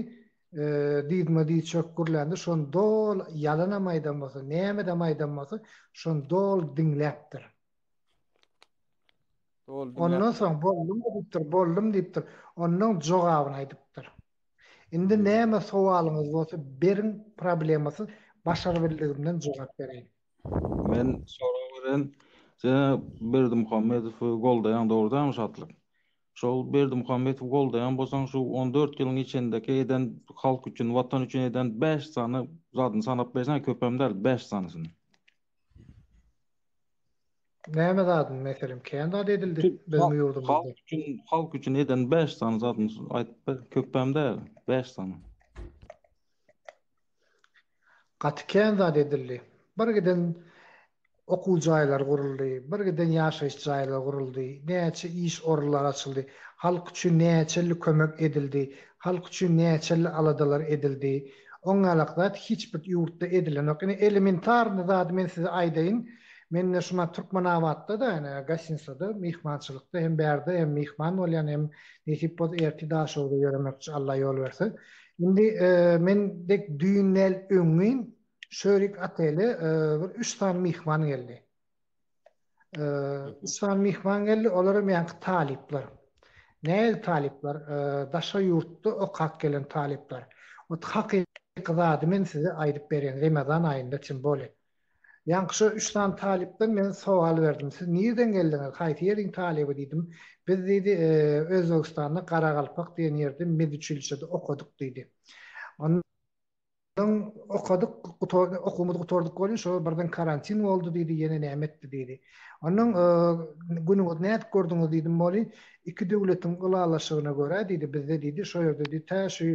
Dyzyma dyz çöküp gürlände şony doly ýalanam aýdan bolsa, nämedem aýdan bolsa, şony doly diňläpdir. Doly Ondan diňläpdir. soň boldumy diýipdir, boldum diýipdir. Ondan jogabyny aýdypdyr. Indi Hmm. näme sowalyňyz bolsa beriň problemasyz başarybildigimden jogap bereýin. Men sorag beren, sen Berdimuhamedowy goldaýaň dogry dälmi Şatlyk? Şol Berdimuhamedowy goldaýan bolsaň şu 14 ýylyň içindeki eden halk üçin, watan üçin eden 5 sany zadyny sanap berseň köpem däl, 5 sanysyny. Näme zadyny meselem kän zat edildi biziň ýurdumyzda. Halk üçin, halk üçin eden 5 sany zadyny aýdyp ber, köpem däl, 5 sany. Gaty kän zat edildi. Bir giden okuw jaýlary guruldy, bir giden ýaşaýyş jaýlary guruldy, näçe iş orunlary açyldy, halk üçin näçelli kömek edildi, halk üçin näçelli aladalar edildi. Oň ýalak zat hiç bir ýurtda edilenok. Ine elementarny zady men size aýdaýyn. Men şuma Türkmenabatda-da ene gostinitsada myhmançylykda hem bärde hem myhman bolýan hem nesip bolsa ertir Daşoguzda ýöremekçi Alla ýol berse. Indi men dek düýn däl öňňin Şörik otele bir üç sany myhman geldi. Üç sany myhman geldi, olaram ýaňky talyplar. Nähili talyplar? Daşary ýurtda okap gelen talyplar. Ot hakyky zady men size aýdyp berýän, Remezan aýynda tim bolýa. Ýaňky şo üç sany talypdan men sowal berdim. Siz nirden geldiňiz, haýsy ýeriň talyby diýdim. Biz diýdi, Özbegistanda Garagalpak diýen ýerde meduçilişede okadyk diýdi. Ondan okadyk, okuwymyzy gutardyk welin, şo birden karantin boldy diýdi, ýene näme etdi diýdi. Ondan günüňizi nädip gördüňiz diýdim welin, iki döwletiň ylalaşygyna görä diýdi, bizde diýdi, şo ýerde diýdi, tä şu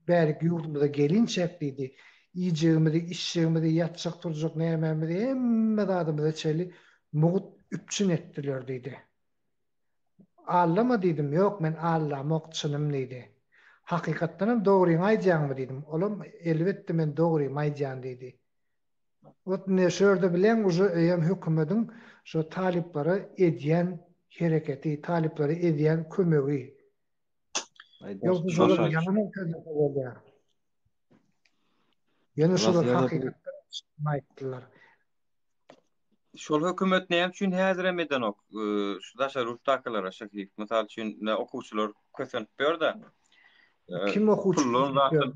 Bärik ýurdumyza gelinçäk diýdi. Iýjegimizi, içjegimizi, ýatjak-turjak nämämizi, hemme zadymyza çenli mugt üpjün etdiler diýdi. Allama diýdim, ýok, men allamok, çynym diýdi. Hakykatdanam dogryňy aýdýaňmy diýdim. Olam, Elbetde, men dogrymy aýdýan diýdi. Wot indi şu ýerde bileň uje eýýäm hökümediň şo talyplara edýän hereketi, talyplara edýän kömegi. Ýogsa şolar ýalan sözlese bolýar. Ýöne şolar hakykatdan aýtdylar. Şol hökümet näme üçin häzirem edenok şu daşary ýurtdakylara şeklip mysal üçin okuwçylar kösenip ýör-de. Kim okuwçy? Pullan zatdan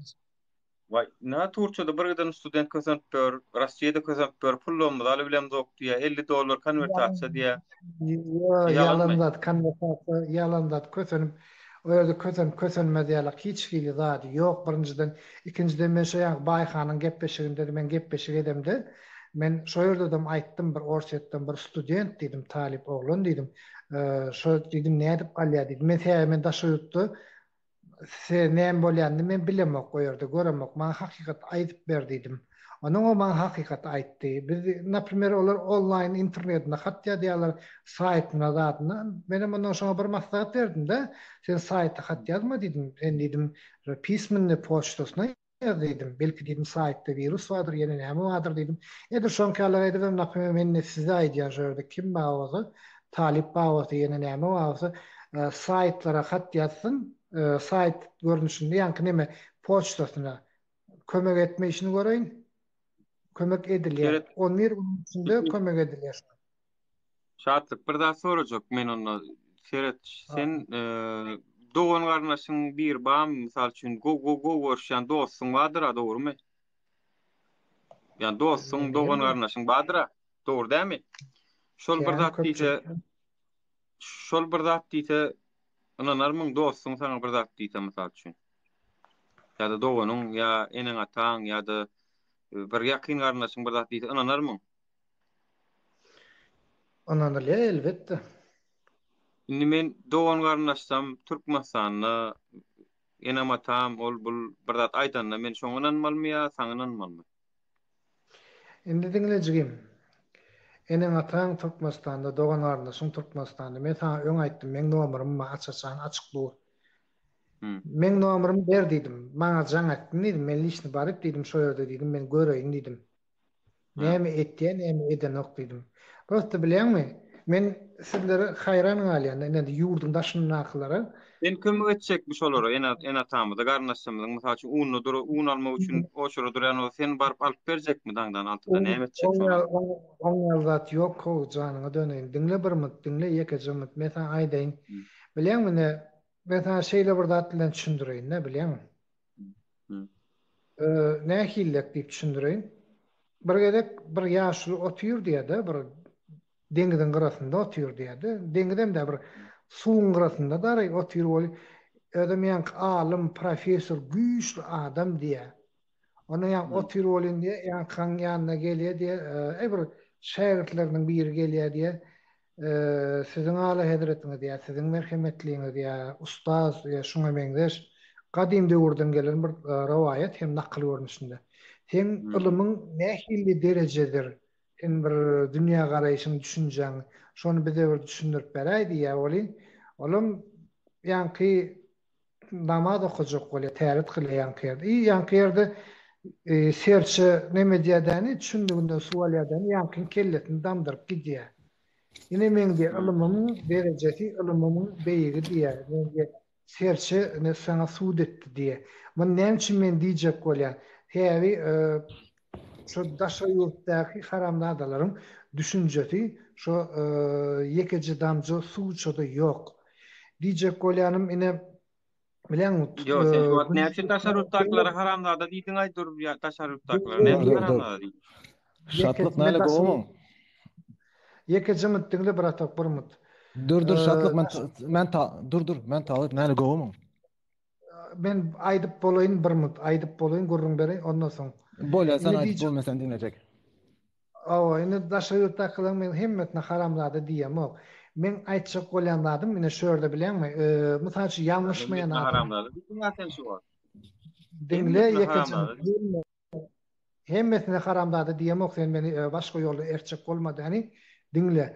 Waý, nä Turçada bir giden student kösenip ýör, Rossiýada kösenip ýör, pullarymyzy alybilemzok diýýär, 50 dollar konwertasiýa diýýär. Ýo, ýalan zat, konwertasiýa ýalan zat, kösenip, o ýerde kösenip kösenmez ýalak hiç hili zady ýok birinjiden, ikinjiden men şo ýaňky Baýhanyň gepleşiginde-de men gepleşik edemde, men şo ýerdedem aýtdym bir Orsýetden bir student diýdim, talyp oglan diýdim, şo diýdim nädip alýar diýdim, men sebäbi men daşary ýurtda Se näme bolýanyny men bilemok o ýerde göremok maňa hakykaty aýdyp ber diýdim. Ondan o maňa hakykaty aýtdy. Biz naprimer olar onlaýn internetinde hat ýazýarlar saýtyna zadyna. Menem ondan şoňa bir maslahat berdimde sen saýta hat ýazma diýdim. Sen diýdim pismennyý poçtasyna ýaz diýdim. Belki diýdim saýtda wirus bardyr, ýene näme bardyr diýdim. Edil şoňky ýalyk edibem naprimer men indi size aýdýan şo ýerde kim bar bolsa, talyp bar bolsa, ýene näme bar bolsa, saýtlara hat ýazsyn, saýt görnüşinde ýaňky neme poçtasyna kömek etme işini göreýin. Kömek edilýär. On bir günüň içinde kömek edilýär. Şatlyk bir zat sorajak men onda seret sen dogan garyndaşyň biri barmy mysal üçin gowy gowy gowy görüşýän dostuň bardyra dogrymy? Ýa dostuň dogan garyndaşyň bardyra dogry dälmi? Şol bir zat diýse şol bir zat diýse ynanarmyň dostuň saňa bir zat diýse mysal üçin? Ýa-da doganyň ýa eneň ataň ýa-da bir ýakyn garyndaşyň bir zat diýse ynanarmyň? Ynanylýar elbetde. Indi men dogan garyndaşsam Türkmenistanda enem atam ol bul bir zat aýdanda men şoňa ynanmalymy ýa saňa ynanmalymy? Indi diňle jigim. Eneň ataň Türkmenistanda dogan garyndaşyň Türkmenistanda men saňa öň aýtdym meň nomerym bar aç açan açyk dur. Meň nomerymy ber diýdim maňa jaň etsin diýdim men liçny baryp diýdim şo ýerde diýdim men göreýin diýdim. Näme etýä, näme edenok diýdim. Prosta bilýäňmi, men sizlere haýran galýan, ine ýurduň daşyndakylara. Sen kömek etjekmi şolara, ene-atamyza, garyndaşlarymyzyň, mysal üçin, ununa dur, un almak üçin oçura durýan bolsa, sen baryp alyp berjekmi daňdan altyda, näme etjek şolar? Oň ýaly zat ýok how, janyňa döneýin. Diňle bir munt, diňle ýekeje munt, men saňa aýdaýyn. Bilýäňmi ine, men saňa şeýle bir zat bilen düşündireýin-de, bilýäňmi? Nähillek diýip düşündireýin. Bir gezek bir ýaşuly otyr diýýär-de, bir deňiziň gyrasynda otyr diýýär-de. Deňizem däl, bir suwuň gyrasynda daraý otyr weli, özem ýaňky alym, professor, güýçli adam diýýär. Onda ýaňky otyr welin diýýär, ýaňkyň ýanyna gelýär diýýär, eý bir şägirtleriniň biri gelýär diýýär. Siziň Alyhezretiňiz ýa siziň merhemetliňiz ýa ustaz ýa şuňa meňzeş gadym döwürden gelen bir rowaýat hem nakyl görnüşinde. Seň ylymyň nähili derejedir, sen bir dünýägaraýşyň, düşünjäň, şony bize bir düşündirip beräý diýýär welin, olam ýaňky namaz okajak bolýar, täret kylýar ýaňky ýerde. I ýaňky ýerde. Serçe neme edýär däni, çündüginden suw alýar däni, ýaňkyň kellesini damdyryp gidýär. Ine meň diýýär, ylymymyň derejesi, ylymymyň beýigi diýýär. Men diýýär, serçe ine saňa sud etdi diýýär. Muny näme üçin men diýjek bolýan? Sebäbi şo daşary ýurtdaky haramzadalaryň düşünjesi şo ýekeje damja suwça-da ýok. Diýjek bolýanym ine Bileňmi? Ýok, sen şu wagt näme üçin daşary ýurtdakylara haramzada diýdiň-aý dur, ýa daşary ýurtdakylara näme üçin haramzada diýdiň? Şatlyk näle gowumyň? Ýekeje mut diňle bratok bir mut. Dur dur Şatlyk men men ta dur dur men talyp näle gowumyň? Men aýdyp bolaýyn bir mut aýdyp bolaýyn gürrüň bereýin ondan soň. Bolýa sen aýdyp bol men seni diňlejek. Hawa, indi daşary ýurtdakylaryň men hemmesine haramzada diýemok. Meň aýtjak bolýan zadym ine şu ýerde bilýäňmi, mysal üçin ýalňyşmaýan Hemmesine adam. haramzada diýdiň-ä sen şu wagt. Diňle Hemmesine ýekeje haramzada diýdiň. Hemmesine haramzada diýemok sen meni başga ýola ertjek bolma däni. Diňle.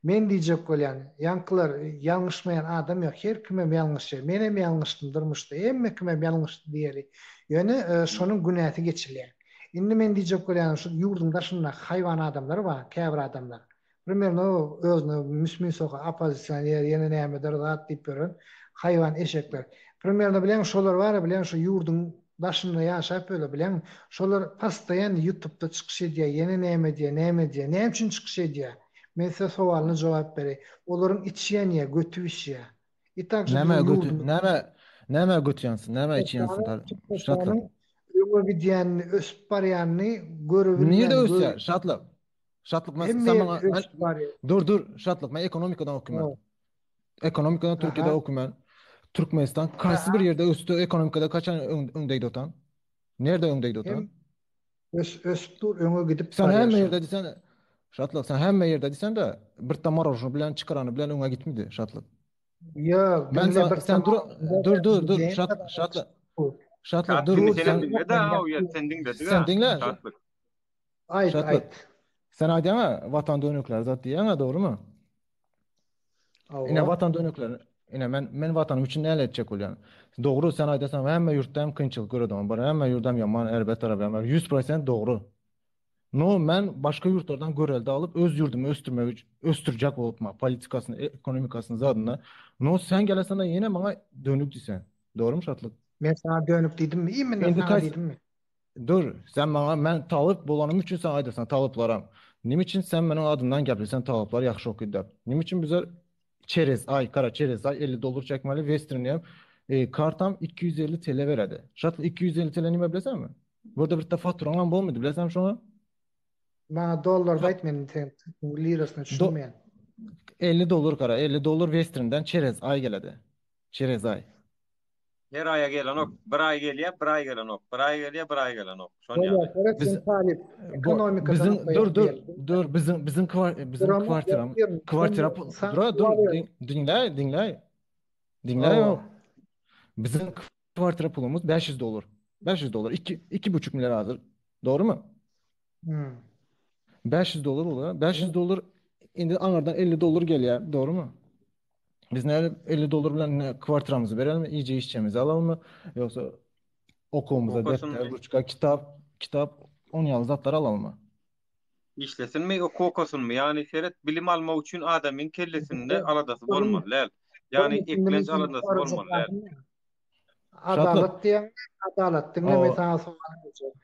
Men diýjek bolýan, ýaňkylar ýalňyşmaýan adam ýok, her kimem ýalňyşýar. Menem ýalňyşdym durmuşda, hemme kimem ýalňyşdy diýeli. Ýöne şonuň günäsi geçilýär. Indi men diýjek bolýanym şu ýurduň daşyndaky haýwan adamlar bar, käbir adamlar. Primerno özüne müsmin soka oppozisioner ýene nämedir zat diýip ýören haýwan eşekler. Primerno bileň şolar bara bileň şu ýurduň daşynda ýaşap ýörler bileň şolar postoýanny ýutubda çykyş edýär ýene näme edýär näme edýär näme üçin çykyş edýär men size sowalyna jogap bereý olaryň içi ýanýar göti bişýär i takže Näme biziň göti ýurdumyz näme näme göti ýansyn näme içi ýansyn Türkmenistanyň Şatlyk. Türkmenistanyň öňe gidýänini ösüp barýanyny görebilmän Nirde gör ösýär Şatlyk? Şatlyk men hemme sen ýerde maňa men ösüp barýar. dur dur Şatlyk men ekonomikadan okuman. Hawa. Ekonomikadan Türkiýede Aha. okuman. Türkmenistan kaýsy bir ýerde ösdi ekonomikada kaçan öň, öňde otan? Nirde öňde otan? Hem ös, ösüp dur öňe gidip Sen barýar hemme şo. ýerde diýsen Şatlyk sen hemme ýerde diýsen de bir tamar bilen çykarany bilen öňe gitmedi Şatlyk. Ýok, Men diňle sen, bir sen dur dur dur dur Şat Şatlyk Şatlyk dur Şatlyk sen sen diňle de o ýer sen diňle sen diňle. Şatlyk. Aýt Şatlyk. aýt. Sen aýdýaňa watan dönükleri zat diýýäňä dogrymy? Ine Hawa. watan dönükleri. Ine men men watanym üçin näle etjek bolýan. Dogry sen aýdasaň hemme ýurtda hem kynçylyk göredim. Bar hemme ýurdam ýaman erbet tarapy hem 100% dogry. No men başga ýurtlardan görelde alyp öz ýurdumy ösdürmek üçin ösdürjek bolup ma politikasyny, ekonomikasyny zadyna. No sen gelesen de ýene maňa dönük diýsen. Dogrymy Şatlyk? Men saňa dönük diýdimmi? Imенно Indi saňa kaýsy diýdimmi? Dur, sen maňa men talyp bolanym üçin sen aýdyrsan talyplaram. Nime üçin sen meniň adymdan gepleseň talyplar ýagşy okydy dep. Nime üçin bizler çerez aý, gara çerez aý 50 dollar çekmeli Western e, kartam 250 TL beredi. Şatly 250 TL nime bilesenmi? Burada bir de faturaňam bolmady bilesenmi şoňa? Maňa dollarda aýt men sen türkmen lirasyna Do düşünmeýän. 50 dollar gara 50 dollar Western'den çerez aý geledi. Çerez aý. Her aýa gelenok. Bir aý gelýär, bir aý gelenok. Bir aý gelýär, bir aý gelenok. Şon Bolýar, ýaly. seret Biz sen talyp, bu ekonomikadan biziň okaýan dur dur diýeli. dur biziň biziň kwar biziň Duramok kwartiram ýatyryn. Sen kwartira saňa dur dur sowal ber. din- diňle diňle diňle Hawa. ýok. Biziň kwartira pulumyz 500 dollar. 500 dollar 2 2,5 milyar hazır. Doğru mu? Hmm. 500 dollar oluyor. 500 dollar indi aňardan 50 dollar gelýär. Doğru mu? Biz näle 50 dollar bilen ne kwartiramyzy berelim, iyice işçemizi alalım mı? Yoksa okulumuza Okasyn defter, ruçka, kitap, kitap, onun ýaly zatlar alalım mı? Işlesinmi, okuw okasynmy? Ýagny seret, bilim almak üçin adamyň kellesinde aladasy bolmaly däl. Ýagny eklenç aladasy bolmaly däl. Adalat diýen, adalat diňle men O saňa sowal berjek.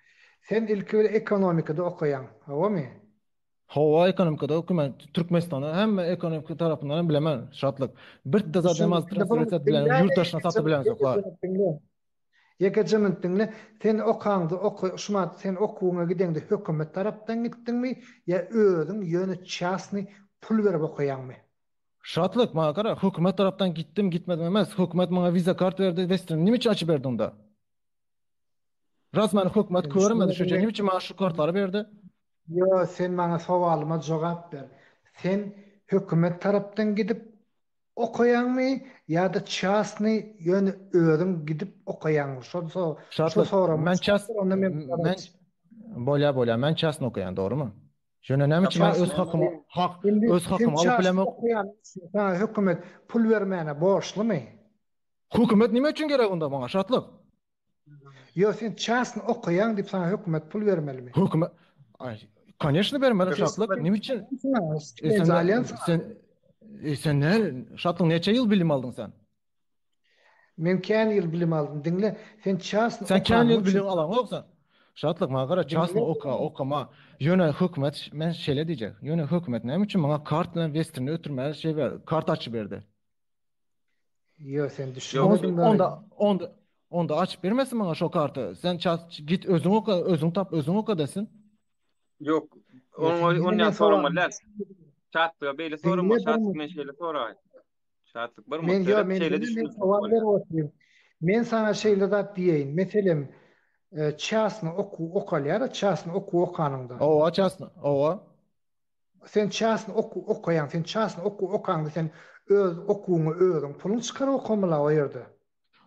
Sen ilki bilen ekonomikada okaýaň, hawamy? Hawa ekonomikada okuman Türkmenistanda hemme ekonomika tarapyndan hem bilemen Şatlyk. Bir de zat Düşün, namaz indi bir transfer bilen diňle, ýurt daşyna satyp bilen ýekeje soklar. minut diňle. Ýekeje minut diňle. Sen okaňda oka, şumat sen okuwyňa gideňde hökümet tarapdan gitdiňmi ýa özüň ýöne çasny pul berip okaýaňmy? Şatlyk maňa gara hökümet tarapdan gitdim gitmedim emes. Hökümet maňa viza kart berdi Western nime üçin açyp berdi onda? Ras meni hökümet Sen körmedi şu düşünmediň. nime üçin maňa şu kartlary berdi? Ýo, sen maňa sowalyma jogap ber. Sen hökümet tarapdan gidip okaýaňmy ýa-da çasny ýöne özüň gidip okaýaňmy? Şo şo Şatlyk soragyma men jogap ças ber, onda men sana men bolýa bolýa men çasny okaýan dogrymy? Şöne näme üçin men öz Çasny hakymy okaýan. hak Indi öz sen hakymy alyp çasny bilemok. okaýanyň üçin saňa hökümet pul bermäne borçlumy? Hökümet nime üçin gerek onda maňa Şatlyk? Ýok, sen çasny okaýaň diýip saňa hökümet pul bermelimi? Hökümet Aý, koneçno bermeli Şatlyk. Näme üçin? E, sen, sen, e, sen ne, Şatlyk neçe ýyl bilim aldyň sen? Men kän ýyl bilim aldym. Diňle, sen çasny Sen kän ýyl bilim alaňok sen. Şatlyk maňa gara çasny oka, okama. Ýöne hökümet men şeýle diýjek. Ýöne hökümet näme üçin maňa kart bilen Westernde ötürmäge şey ber, kart açyp berdi. Ýok, sen düşünmediň bari. Onda onda onda açyp bermesin maňa şo karty. Sen ças git özüň oka, özüň tap, özüň oka desin. Ýok, oňa onýan soramaly däl. Şatlyga beýle sorama, Şatlyk men şeýle soraýyn. Şatlyk bir Men ýok, men şeýle men sowal berip otyryn. Men saňa şeýle zat diýeýin. Meselem, e, çasny okuw okalýar, çasny okuw okanyňda. Owa, çasny, owa. Sen çasny okuw okaýaň, sen çasny okuw okaňda sen öz okuwyňy özüň puluň çykaryp okamaly o ýerde.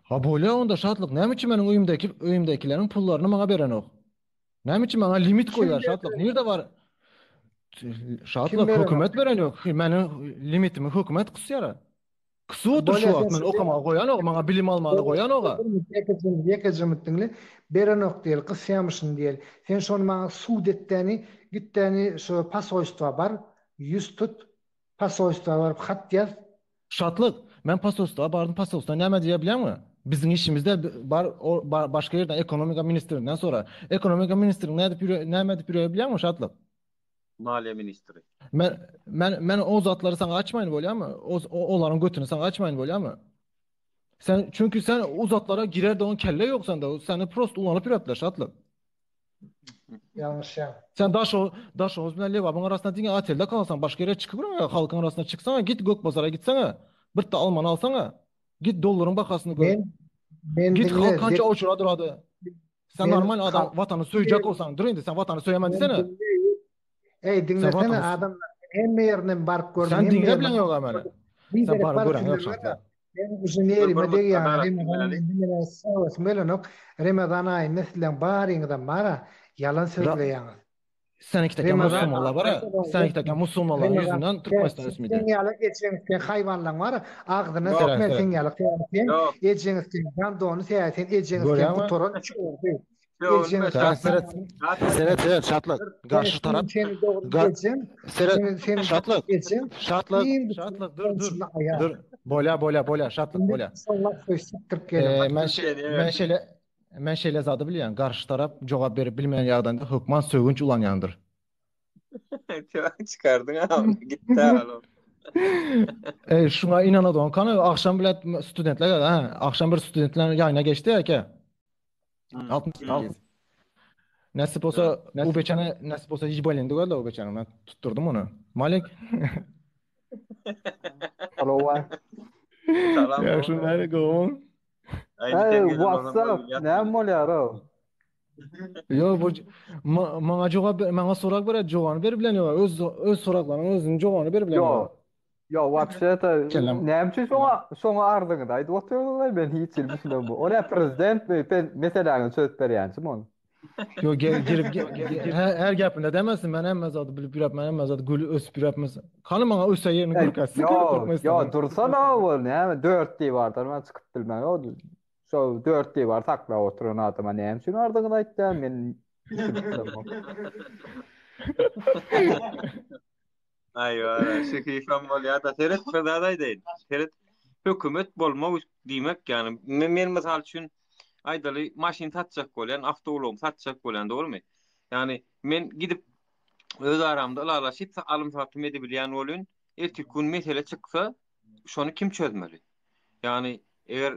Ha bolýa onda Şatlyk näme üçin meniň öýümdäki öýümdäkileriň pullaryny maňa berenok? Näme üçin maňa limit goýýar Şatlyk? Nirde bar? Şatlyk hökümet berenok. Meniň limitimi hökümet gysýar. Gysyp otyr şu wagt meni okamaga goýanok, maňa bilim almaga goýanok-a. Ýekeje minut diňle. Berenok diýeli, gysýamyşyn diýeli. Sen şony maňa sud etdäni, gitdäni şo posolstwa bar, ýüz tut, posolstwa baryp hat ýaz. Şatlyk, men posolstwa bardym, posolstwa näme diýýär bilýäňmi? Biziň işimizde bar, başga ýerden ekonomika ministrinden sora. Ekonomika ministri nädip ýürýär, näme edip ýürýär bilýäňmi Şatlyk? Maliýe ministri. Men men men o zatlary saňa açmaýyn bolýamy? O olaryň götüni saňa açmaýyn bolýamy? Sen çünki sen o zatlara girer dogan kelle ýok sende. Seni prost ulanyp ýörepler Şatlyk. Ýalňyşýaň. Sen daş o Daşoguz bilen Lebabyň arasynda diňe otelde galsaň, başga ýere çykyp ýörme, halkyň arasyna çyksaň, git Gökbazara gitseňe, bir de almany alsaňa, git dollaryň bahasyny gör. Men men Git diňle halk kança uçura durady. Sen Men normal adam halk watany söýjek bolsaň, dur indi sen watany söýemän Men diýsene. diňle Eý Sen diňlesene watany adamlar hemme ýerinden baryp gördüm, Sen hemme diňle ýerinden bilen ýok meni. Bir Sen gezek baryp baryp gören ýok diňle şatlar. Men uje Bir nerime bir degýär, mutda Remezan darat aýynda meniň sowasym gelenok. Remezan aýynda sizleň baryňyzam bara ýalan sözleýäňiz. Sen iki teke Remezan musulmanlar bara. Sen iki teke musulmanlaryň Remezan ýüzünden Türkmenistan ösmedi. Sen ýaly ejeň sen haýwanlaň bar, agzyna Ýok. sekme sen ýaly sen Ýok. ejeň sen gandony sen sen ejeň sen Görýäňmi? gutaran çordy. Ýok, Ejeň Seret, seret, seret, seret, şatlyk. Garşy tarap, seni dogry ga, ejem, seret, seni seni şatlyk, ejem şatlyk, iň şatlyk, dur, dur, aýal. dur. Bolýa, bolýa, bolýa, şatlyk, bolýa. Soňlap söz sikdirip geliň. Ee, men şe, men şeýle, men şeýle zady bilýän. Garşy tarap jogap berip bilmeýän ýagdaýynda hökman sögünç ulanýandyr. Çykardyň ha ony gitdi ha. Ey, şuňa inanadon kany akşam bilen studentler geldi ha. Akşam bir studentler ýanyna geçdi eke. 68. Nasip bolsa u beçene nasip bolsa hiç bolende geldi o beçene. Men tutturdum onu. Malik. Alo wa. Salam. Ýagşy Malik gowumy? Hey, what's up? Näme bolýar o? Ýok bu maňa jogap maňa sorag berer jogabyny berip bilen ýok. Öz öz soraglaryň özüniň jogabyny berip bilen ýok. Ýok, wapşe-de näme üçin şoňa şoňa arzyňyzy aýdyp otyrsyňyz men hiç hili düşünemok. O näme prezidentmi? Sen meseläňizi çözüp berýänçimi ony? Ýok, girip her gepinde demesin men hemme zady bilip ýörüp men hemme zady gül ösüp ýörüp Hany maňa öse ýerini görkezsin. Ýok, ýok, dursana ol näme dört diwardan men çykyp bilmen. Ýok, şo dört diwar saklap oturan adama näme üçin arzyňyzy aýtýan men düşünip bilemok. Aý wara, şu keyfem bolýar-da. Seret bir zat aýdaýyn. Seret, hökümet bolmak diýmek, ýagny men, men mysal üçin aýdaly maşyn satjak bolýan, awtoulagymy satjak bolýan, dogrumy? Ýagny men gidip öz aramda ylalaşyp alym-satym edibilýän bolýan, erteki gün mesele çyksa, şony kim çözmeli? Ýagny eger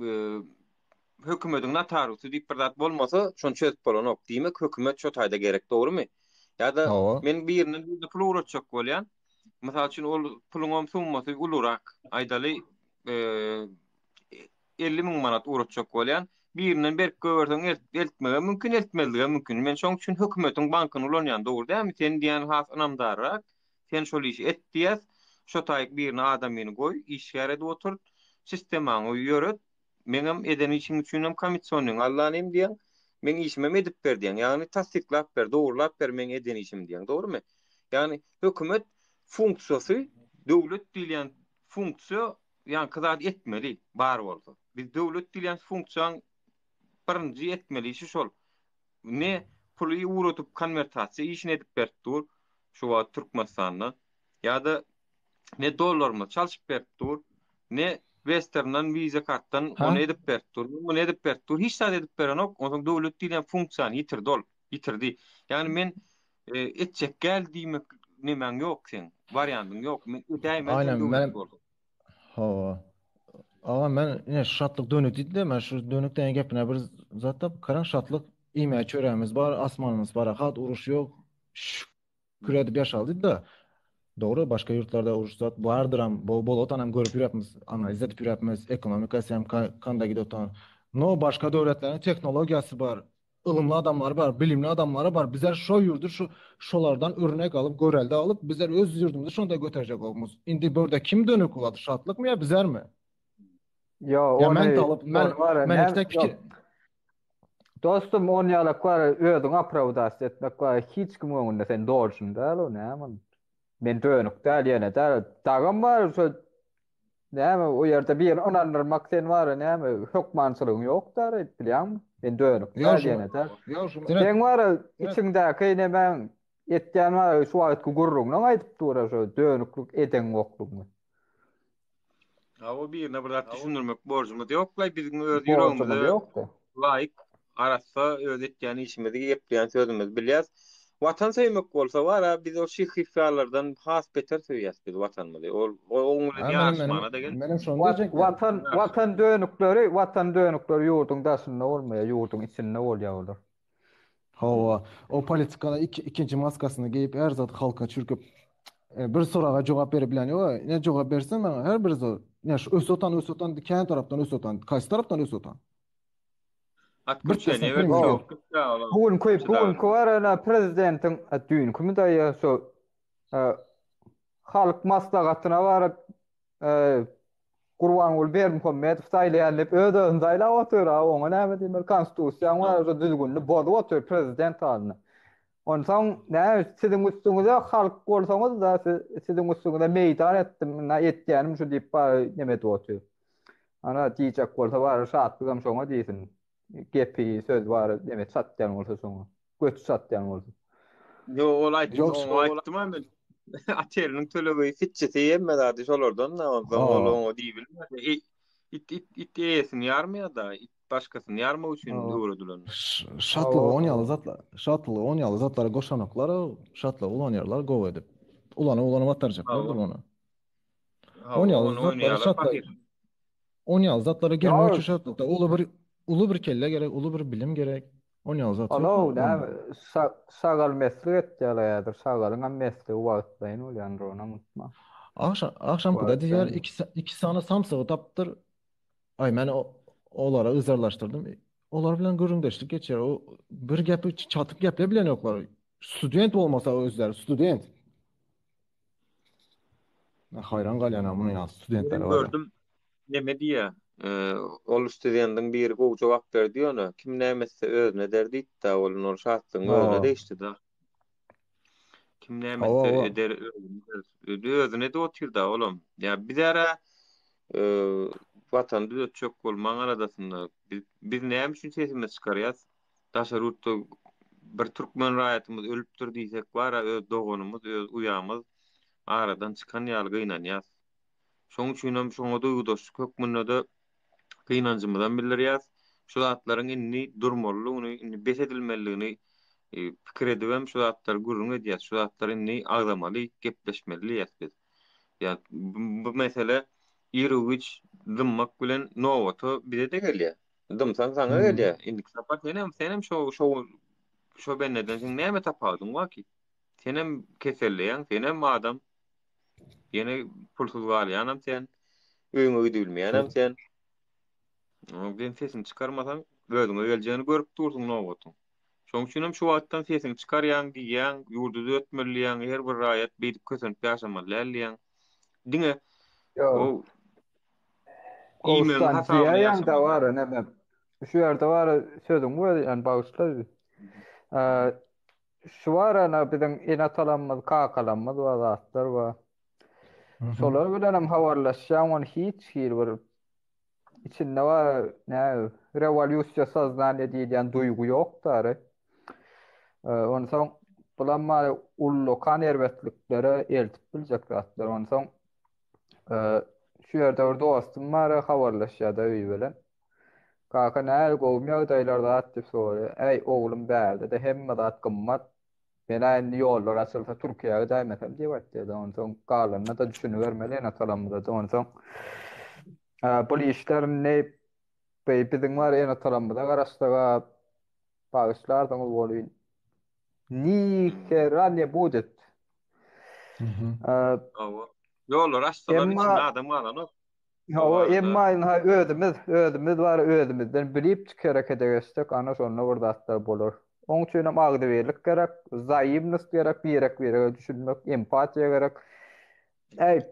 e, hökümediň notariusy diýip bir zat bolmasa, şony çözüp bolanok. Diýmek, hökümet şo taýda gerek, dogrumy? Ýa-da men birinden birine pul ugratjak bolýan. Mysal üçin, ol puluňam summasy ulurak. Aýdaly, 50 müň manat ugratjak bolýan. Birinden berip goýberseň, eltmegem mümkin, eltmezligem mümkin. Men şoň üçin hökümetiň bankyny ulanýan, dogry dälmi? Sen diýýän has ynamdarrak. Sen şol işi et diýýäs. Şo taýyk birine adamyny goý, işgär edip oturt, sistemaňy ýöret. Meňem eden işiň üçinem komissionyňy allanym diýýäň. Meň işimem edip ber diýýäň. Ýagny tassyklap ber, dogrulap ber meň eden işimi diýýäň. Dogrumy? Ýagny hökümet funksiýasy, döwlet diýilýän funksiýa ýaňky zady etmeli, bar bolsa. Biz döwlet diýilýän funksiýaň. Birinji etmeli işi şol. Ne puly ugradyp konwertasiýa işini edip berip dur şu wagt Türkmenistanda ýa-da ne dollarymyzy çalşyp berip dur, ne Westerndan Visa kartdan ony edip berip dur, muny edip berip dur. Hiç zat edip berenok. Onsoň döwlet diýlen funksiýany ýitirdi ol. Ýitirdi. Ýagny men e, etjek gel diýmek nemäň ýok seň. Wariantyň ýok. Men edäýmän sen Aynen döwlet men bolduň. hawa. Aga men ine şatlyk dönük diýdi-de men şu dönük diýen gepine bir zat tap karaň şatlyk iýmäge çöregimiz bar, asmanymyz parahat, uruş ýok. Şükür edip ýaşaly diýdi-de. Dogry başga ýurtlarda uruş zat bardyram, bol bol otanam görüp ýürepmiz, analiz edip ýürepmiz, ekonomikasy hem kanda gidip otan. No başga döwletleriň tehnologiýasy bar, ylymly adamlary bar, bilimli adamlary bar. Bizler şo ýurdy şu şolardan örnek alyp, görelde alyp, bizler öz ýurdumyzy şonda göterjek bolmuz. Indi börde kim dönük bolady, Şatlykmy ýa bizermi? Ýa Ýa men ony talyp, men ony bar men näme ikide pikir ýok. Dostum on ýalak bar özüňi opravdasýa etmek bar hiç kimiň öňünde sen dolşun däl o näme ol. Men dönük däl ýene däl. Dagam bar şo Näme o ýerde birini ynandyrmak sen bar näme hökmançylygyň ýok däl bilýäňmi? Men dönük däl ýene däl. Seň bar içiňdäki nemäň etýän bar şu wagtky gürrüňiň aýdyp dur şo dönüklük edeňoklygyňy. Hawa birine bir zat düşündirmek borjumyz ýoklaý biziň öz ýüregimize laýyk arassa öz etýän işimizi gepleýän sözümizi bilýäs. Watan söýmek bolsa bar-a biz ol şyh-hyfýalardan has beter söýýäs biz watanymyzy. Ol oň bilen ýaryşmana-da gel. Menem şony diýjekdim. Watan watan dönükleri watan dönükleri ýurduň daşynda bolmaýar ýurduň içinde bolýar olar. Hawa, o politikada iki, ikinji maskasyny geýip her zat halka çürküp e, bir soraga jogap berip bilen ýok. Ne jogap bersin maňa her bir zat. Ne şu ösüp otan ösüp otan kän tarapdan ösüp otan. Kaýsy tarapdan ösüp otan? At Bir köçe tesne ne prim berip ýok. Bu günki bu günki bar ana prezidentiň düýnkimi daýy şu halk maslahatyna baryp Gurbanguly Berdimuhamedow saýlaýan diýip öz-özüni saýlap otyr, a oňa näme diýmeli? Konstitusiýaň bar, şo düzgünini bozup otyr prezident halyna. Onsoň näme siziň üstüňize halk bolsaňyz-da siziň üstüňize meýdan etdim, ynha etýänim şu diýip bar neme edip otyr. Ana diýjek bolsa bary şatlygam şoňa diýsin. Gepi, söz bar neme çatýan bolsa şoňa. Göti çatýan bolsa. Ýok ol aýtdy, oňa aýtdym-a men. Oteliniň tölegi, fitçisi hemme zady şolardan-da, onsoň ol oňa diýibilmedi. It it it eýesini ýarmaýar-da, it başgasyny ýarmak üçin öwredilen. Şatlygy on ýaly zatlar, şatlygy on ýaly zatlara goşanoklar, şatlygy ulanýarlar gowy edip. Ulanyp ulanyp atarjaklardyr ony. On ýaly zatlara şatlyk. On ýaly zatlara girmek üçin şatlykda uly bir uly bir kelle gerek, uly bir bilim gerek. On ýaly zat ýok. Alow näme şagal meslik etýärler häzir. Şagalyňam mesligi wagtlaýyn bolýandyr onam unutma. Agşam agşamkyda diýýär iki iki sany samsygy tapypdyr. Aý men olara yzarlaşdyrdym. Olar bilen gürrüňdeşlik geçýär. O bir gepi çatyp geple bilenoklar. Student bolmasa özleri student. Men haýran galýan munuň ýaly studentlere Men bar. gördüm neme diýýä. Ol studendiň biri gowy jogap berdi ýöne kim näme etse özüne eder diýipdi ol ol şatlygyň özüne Ha. degişli-de. Kim näme Hawa, etse hawa. eder özüne eder. Özüne edip otyr-da olam. Ýa bizara watany düzetjek bolmaň aladasynda. Biz, biz näme üçin sesimizi çykarýas? Daşary ýurtda bir türkmen raýatymyz ölüpdir diýsek bar-a öz doganymyz, öz uýamyz aradan çykan ýaly gynanýas. Şoň üçinem şoňa duýgudaşlyk hökmünde-de gynanjymyzam bildirýäs. Şu zatlaryň indi durmalydygyny, indi bes edilmelidigini pikir edibem şu zatlary gürrüň edýäs. Şu zatlary indi agzamaly, gepleşmeli diýýäs biz. Ýa bu mesele iru-giç dymmak bilen nobata bize-de gelýär. Dymsaň saňa gelýär. Indiki sapar senem senem şo şo şo bendeden seň näme tapawudyň bar ki? Senem keselleýäň, senem adam. Ýene pulsuz galýanam sen. Öýüňe gidibilmeýänem sen. Onuň bilen sesiňi çykarmasaň, özüňe geljegini görüp dursuň nobatyň. Şonuň üçin hem şu wagtdan sesiňi çykarýaň, diýýäň, ýurdy düzetmeli diýýäň, her bir raýat beýdip kösenip ýaşamaly däl diýýäň. Diňe o Gowusdan diýýäň-de bar, näme. Şu ýerde bar, sözüňi bölýän, bagyşla. Şu bar ana biziň ene-atalarymyz, kakalarymyz bar, zatlar bar. Şolar bilen hem habarlaşýaň, ony hiç hili bir. içinde bar nä rewolýusiýa soznaniýa diýilýän duýgy ýok dary. Onsoň bulam bar ullakan erbetliklere eltip biljek zatlar. Onsoň şu ýerde bir dostum bar habarlaşýar-da öýi bilen. Kaka nähili gowumy ýagdaýlar zat diýip soraýar. Äý oglum bärde-de hemme zat gymmat. Men-ä indi ýollar açylsa Türkiýä gidäýmesem diýip aýtýar-da. Onsoň galanyna-da düşünibermeli ene-atalarymyza-da. Onsoň bul işler indi biziň bar ene-atalarymyza garaşsaga bagyşlarsyňyz welin ni hera ne budet. Hawa. Ýollar açsalar içinde adam galanok. Hawa, emma ynha özümiz, özümiz bar, özümizden bilip herekete geçsek, ana şonda bir zatlar bolar. Oň üçinem agzybirlik gerek, wzaimnost gerek, birek-birege düşünmek, empatiýa gerek. Äý,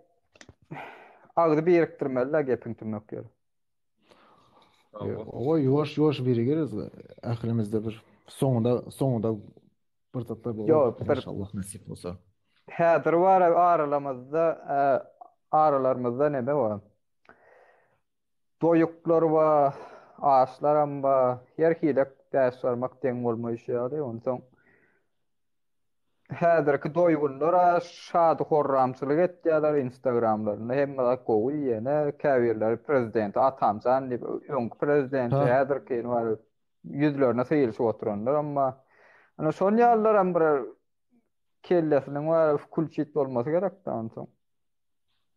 agzy birikdirmeli-dä gepiň tümmek ýeri. Hawa, ýuwaş-ýuwaş birigeris ählimizde bir soňunda, soňunda bir zatlar bolar. Ýok, bir Inşallah nesip bolsa. Häzir bar aralamyzda, aralarymyzda neme bar? Doýuklar bar, açlaram bar. Her hili bäş barmak deň bolmaýşy ýaly, onsoň häzirki doýgunlar şady-horramçylyk etýärler Instagramlarynda hemme zat gowy ýene käbirleri prezidenti atamjan diýip öňki prezidenti häzirkini bar ýüzlerine syýylyşyp oturanlaram bar. Ana şon ýalylaram bir kellesiniň bar kulçit bolmasy gerek-dä onsoň.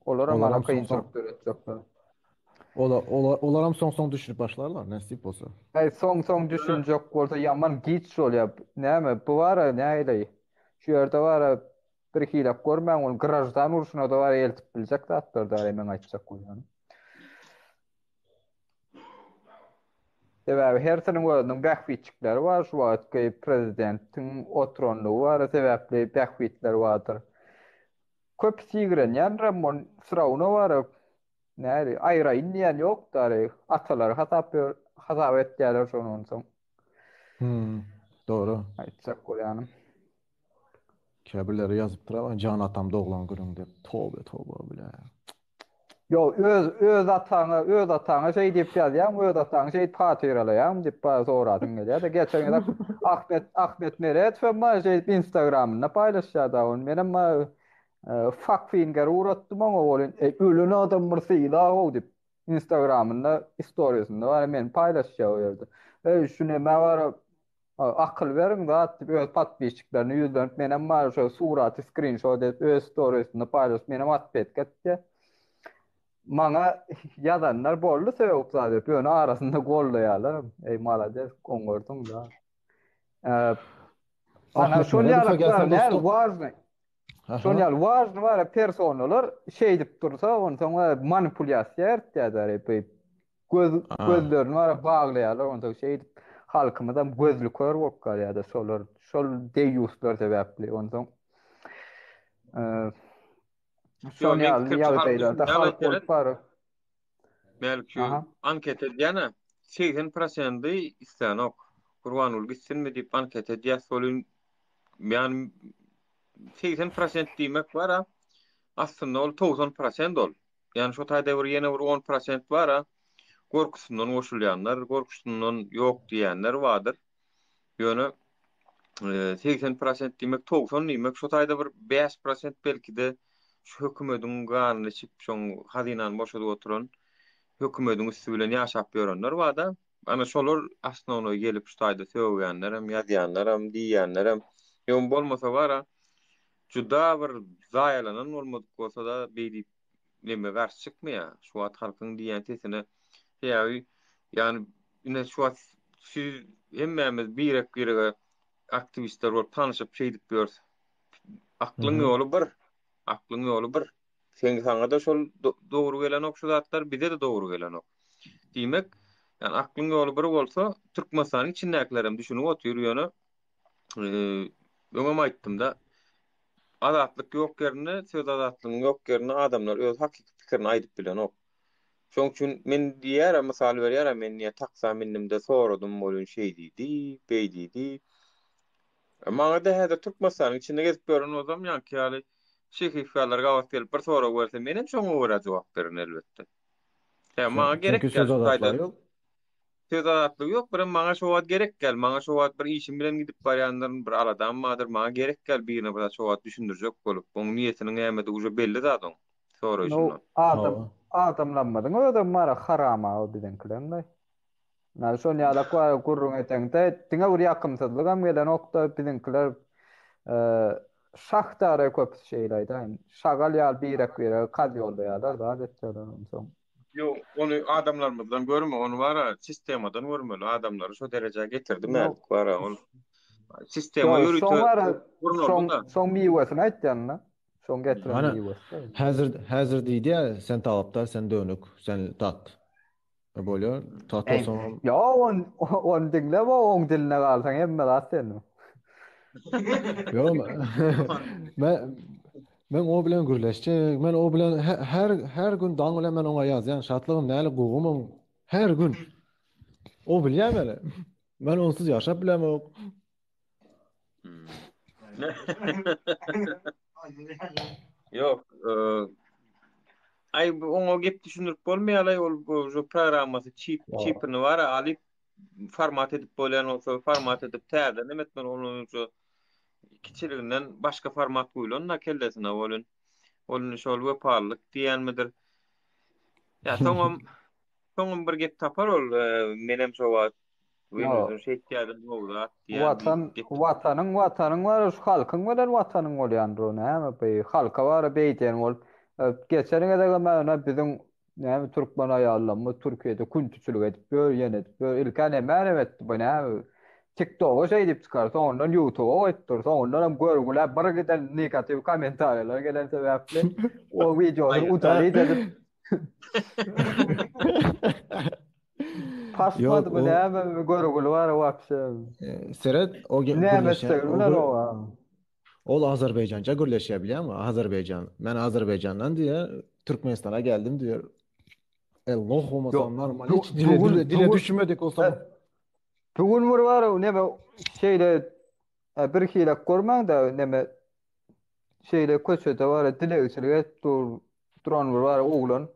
Olaram ana kynçylyk döretjekler. Ola, ola, olaram soň-soň düşünip başlarlar, nesip bolsa. Äý, soň-soň düşünjek bolsa ýaman giç bolýar. Näme, bu bar-a nähili? Şu ýerde bar-a bir hilek görmäň, ol graždan urşuna-da bar eltip biljek zatlar däl, meň aýtjak bolýanym. Sebäbi hersiniň özüniň bähbitjikleri bar, şu wagtky prezidentiň oturanlygy bar, sebäpli bähbitleri bardyr. Köpüsi ýigrenýändirem ol fyrawna bar, näli, aýraýyn diýen ýok dary, atalary hasap hasap etýärler şony onsoň. Hmm, dogry. Aýtjak bolýanym. Käbirleri ýazypdyr ama jan atam doglan günüň diýip, toba toba bile. Ýok, öz öz ataňa, öz ataňa şeý diýip ýazýaň, öz ataňy şeýdip hatyralaýaňmy diýip bana sorasyň gelýär-de. Geçen gezek Ahmet Ahmet Meredow hem bana şeýdip Instagramynda paýlaşýar-da ony. Menem bana fuck finger ugratdym oňa welin, Eý, ölen adam bir sylag-ow diýip, Instagramynda istoriýasynda bana meni paýlaşýar o ýerde. Eý, şu nämä bara Akyl beriň zat diýip öz podpisçiklerine ýüzlenip menem bar şo suraty skrinşot edip öz storiesinde paýlaşyp menem atpetka etdi. Maňa ýazanlar boldy sögüp zat edip ýöne arasynda goldaýarlar. Eý malades oňardyň da. Ana şol ýaly näme важный. Şol ýaly важный bar personalar şeýdip dursa onsoň manipulýasiýa etýärler. Göz gözlerini bara baglaýarlar onsoň şeýdip halkymyzam gözli kör bolup galýarda şolar şol deýýuslar sebäpli onsoň şol ýaly ýagdaýlarda halk bolup bar. Mälik şu anket edýänä 80 prosendi islänok. Gurbanguly gitsinmi diýip anket edýäs welin ýani 80 prosent diýmek bara aslynda ol 90 prosent ol. Ýani şo taýda bir ýene bir on prosent bar-a, gorkusyndan goşulýanlar, gorkusyndan ýok diýýänler bardyr. Ýöne 80 prosent diýmek, 90 diýmek, şo taýda bir 5 prosent belki-de şu hökümediň ganyny içip, şoň hazynany boşadyp oturan hökümediň üsti bilen ýaşap ýörenler bar-da. Ana şolar osnownoý gelip şu taýda sögýänlerem, ýazýanlaram, diýýänlerem. Ýöne bolmasa bar-a, Juda bir zaýalanan bolmadyk bolsa-da beý diýip neme garşy çykmaýar. Şu wagt halkyň diýýän sesine sebäbi ýani ine şu wagt siz hemmämiz birek-birege aktiwistler bolup tanyşyp şeýdip ýörüs. Aklyň ýoly bir. Aklyň ýoly bir. Seň saňa-da şol dogry gelenok şu zatlar, bize-de dogry gelenok. Diýmek, ýani aklyň ýoly bir bolsa, Türkmenistanyň içindäkilerem düşünip otyr, ýöne öňem aýtdym-da, azatlyk ýok ýerinde, söz azatlygynyň ýok ýerinde adamlar öz hakyky pikirini aýdyp bilenok. Şonuň üçin men diýýärem, mysal berýärem, men diýýär, taksa mindimde soradym, welin şeý diýdi, beý diýdi. Maňa-da häzir Türkmenistanyň içinde gezip ýören bolsam, ýaňky ýaly şehiýew ýalylar gabat gelip bir sorag berse, menem şoňa görä jogap bererin elbetde. Ýa maňa gerek Çünki söz däl şu taýda. azatlygy ýok. Söz azatlygy ýok, birem maňa şo wagt gerek däl. Maňa şo wagt bir işim bilen gidip barýandyryn, bir aladam bardyr. Maňa gerek däl birine bir zat şo wagt düşündirjek bolup. Oň niýetiniň nämedigi uje belli zat oň No, soraýşyndan. adam Hawa. adamlanmadyň özem bar harama o biziňkileň-de. Ýa şon ýalak bar gürrüň edeňde diňe bir ýakymsyzlygam gelenokda biziňkiler şahtara köpüsi şeýle aýdaýyn. Şagal ýaly birek-birege kaz ýollaýarlar zat etýärler onsoň. Ýok, ony adamlarymyzdan görme, ony bara sistemadan görmeli. Adamlary şo derejä getirdi Mälik bara ol sistema Ýok, ýörite şoň bara şoň gurnaldy-da. şoň miwesini aýtýan-da. Şoň getiren Hany miwesi. häzir häzir diýdi-ä sen talapdar, sen dönük, sen tat. E bolýar. Tat Ey, bolsaňam ýa on on diňle bu oň diline galsaň hemme zat seniň. Ýok, men men o bilen gürleşjek. Men o bilen her her gün daň bilen men oňa ýazýan. Şatlygym näle gowumyň her gün. O bilýär meni. Men onsuz ýaşap bilemok. Ýok, aý oňa gep düşündirip bolmaýar-laý, ol şu programmasy çip, çipini bar, alyp format edip bolýan bolsa format edip täzeden hem etmeli, onuň şu kiçiliginden başga format guýlan-da kellesine welin. Ol indi şol wepalylyk diýýänmidir. Ýa soňam soňam bir gep tapar ol, menem şo wagt Ýok. Watan, watanyň, watanyň bar, şu halkyň bilen watanyň bolýandyr o näme bu halka bar beýdýän bolup geçen gezegem ýöne biziň näme türkmen aýallarymyz Türkiýede küntüçilik edip ýör ýene edip ýör ilkä näme näme etdi bu näme TikToga şeý diýip çykar soňundan YouTubea goýupdyr soňundanam görgülä bir giden negatiw kommentariýalar gelen sebäpli o wideosyny udalit edip Ýok, Paşmady bu o näme görgüli bar wapşe. e, seret o ge- Näme gürleşýän etjegini o bilen gür o. ol Azerbaýjança gürleşýär bilýäňmi? Azerbaýjan. Men Azerbaýjandan diýýär, Türkmenistana geldim diýýär. E, loh bolmasam Ýok. normal Bu, hiç dile bu gün dile bu dile gün düşünmedik e, olsam. bu gün bir bar neme şeýle e, bir hilek görmäň-de neme şeýle köçede bar dilegçilik edip dur duran bir bar oglan.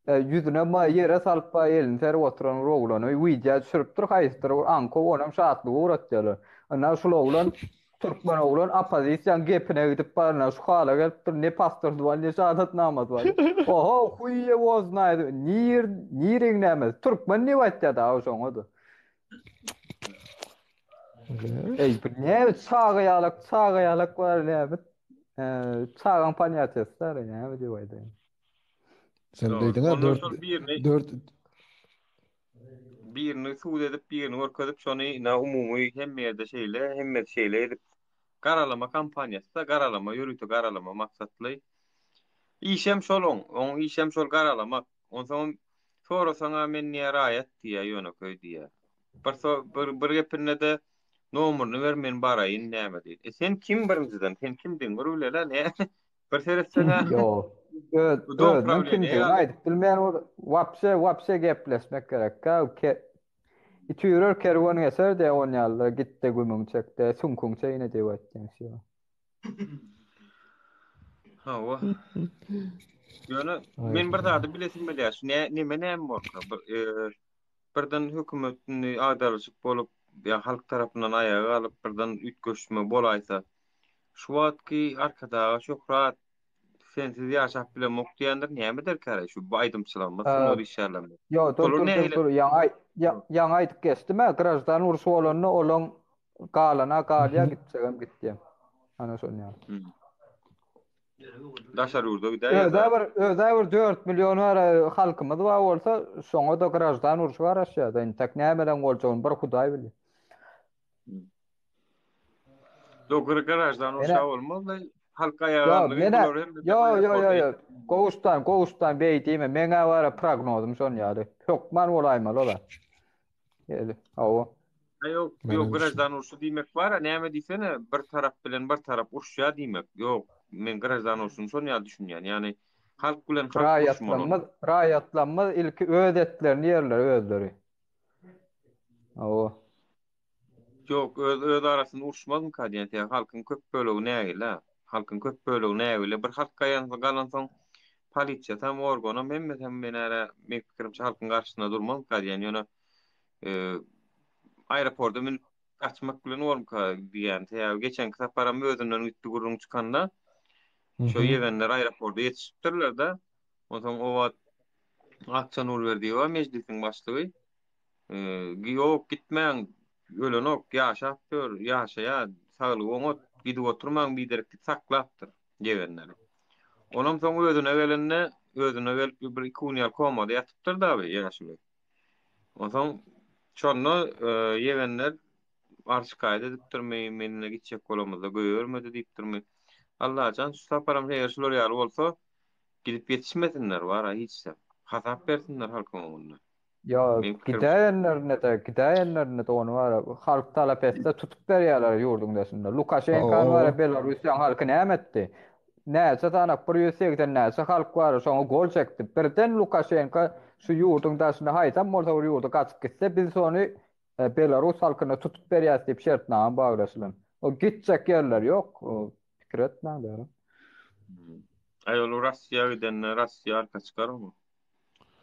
Ýüzüne maý ýere salyp baý elini serip oturan bir oglany wideo düşüripdir haýsydyr bir aňkow onam şatlyga ugratýarlar. Ynha şul oglan türkmen oglan oppozisiýaň gepine gidip baryna şu hala gelipdir ne pasporty bar ne şahadatnamasy bar. Oho huý ýewo znaýt nir niriň nämesi türkmen diýip aýtýar dagy şoňada. Eý bu näme çaga ýalak çaga ýalak bar näme çagaň ponýatiýasy bar näme diýip aýdaýyn. Sen Dogry. diýdiň ha Ondan 4 şol birini 4 birini sud edip, birini görkezip, şony na umumy hemme ýerde şeýle, hemmesi şeýle edip garalama kampaniýasy-da, garalama, ýörite garalama maksatly. Işem şol oň, oň işem şol garalamak. Onsoňam sorasaň-a men diýýär raýat diýýär, ýönekeý diýýär. Bir so bir bir gepinde-de nomerini ber men baraýyn näme diýip. E sen kim birinjiden? Sen kimdigiňi bir bileli-ä ne? Bir seretseň-ä Ýok. Öz, bu dom özüniň prawleniýe kimdigini ýaly. aýdyp bilmeýän bol. Wapşe, wapşe gepleşmek gerek-ä. Ke, it üýrer, kerwen geçer diýýär on ýalylar. Git-de gümüňi çek-de, süňküňi çeýne diýip aýtýan şeýle. Hawa. Ýöne Aý. men bir zady bilesim gelýär. Şu nä, neme näme bolsa, bir e, birden hökümet indi agdarylyşyk bolup, ýa halk tarapyndan aýaga galyp, birden üýtgeşme bolaýsa, Şu wagtky Arkadaga şöhrat sensiz ýaşap bilemok diýenler näme ederkäraý şu bu aýdymçylarymyz sungat işgärlerimiz. Ýo dur Olar dur dur nähili dur ýaňy ýaňy aýdyp geçdim-ä graždan urşy bolanda olaň galana galýa gitjegem gitýä. Ana şon ýaly. Hmm. Daşary ýurda gidäýýär. Özä bir özä bir 4 million bar halkymyz bar bolsa şoňa da graždan urşy garaşýar. Entek nämeleň boljagyny bir hudaý bilýär. Dogry graždan urşa bolmaz da halk aýaga Ýo, galdy menä bular hem ýo ýo ýo ýo. Gowuşdan, gowuşdan beý diýme. Meňä bara prognozym şon ýaly. Hökman bolaýmaly olar. Ýeli, hawa. Ýok, ýok graždan urşy diýmek bar, näme diýsene, bir tarap bilen bir tarap urşýar diýmek. Ýok, men graždan urşuny şon ýaly düşünýän. Ýagny halk bilen halk urşmaly. Raýatlarymyz, raýatlarymyz ilki öz etlerini ýerler özleri. Hawa. Ýok, öz öz arasynda uruşmazmyka diýen sebäbi halkyň köp bölegi nägile. Halkyň köp bölegi nägile. Bir halk gaýansa galansoň. Polisiýasam, organam hemmesem men ärä meň pikirimçe halkyň garşysynda durmazmyka diýýän. Ýöne aeroporta münüp gaçmak bilen bormyka diýýän. Sebäbi geçenki saparam özünden gitdi gürrüň çykanda. Şo ýegenler aeroporta ýetişipdirler-de. Onsoň o wagt Akja Nurberdiýewa mejlisiň başlygy Ýok, gitmäň, ölenok, ýaşap ýör, ýaşaýar, saglygy oňat, gidip oturmaň biderek diýip saklapdyr ýegenleri. Onam soň özüne gelende, özüne gelip bir iki gün ýaly komada ýatypdyr dagy ýaşuly. Onsoň şonda ýegenler arz-şikaýat edipdirmi, men gitjek bolamyzda goýbermedi diýipdirmi. Allajan şu saparam eger şular ýaly bolsa, gidip ýetişmesinler wara hiç-de. Hasap bersinler halkyň öňünde. Ýa gidäýenlerinde-de, gidäýenlerinde-de ony bar, halk talap etse tutup berýärler ýurduň daşynda. Lukaşenkany bar, Belarussiýanyň halky näme etdi? Näçe sanak, 180 näçe halk bar, şoňa gol çekdi. Birden Lukaşenka şu ýurduň daşyna haýsam bolsa bir ýurda gaçyp gitse, biz şony Belarus halkyna tutup berýäs diýip şertnama baglaşylan. O gitjek ýerleri ýok. Pikir etmäň däl. Aý ol Russiýa gidende Russiýa arka çykar oňa.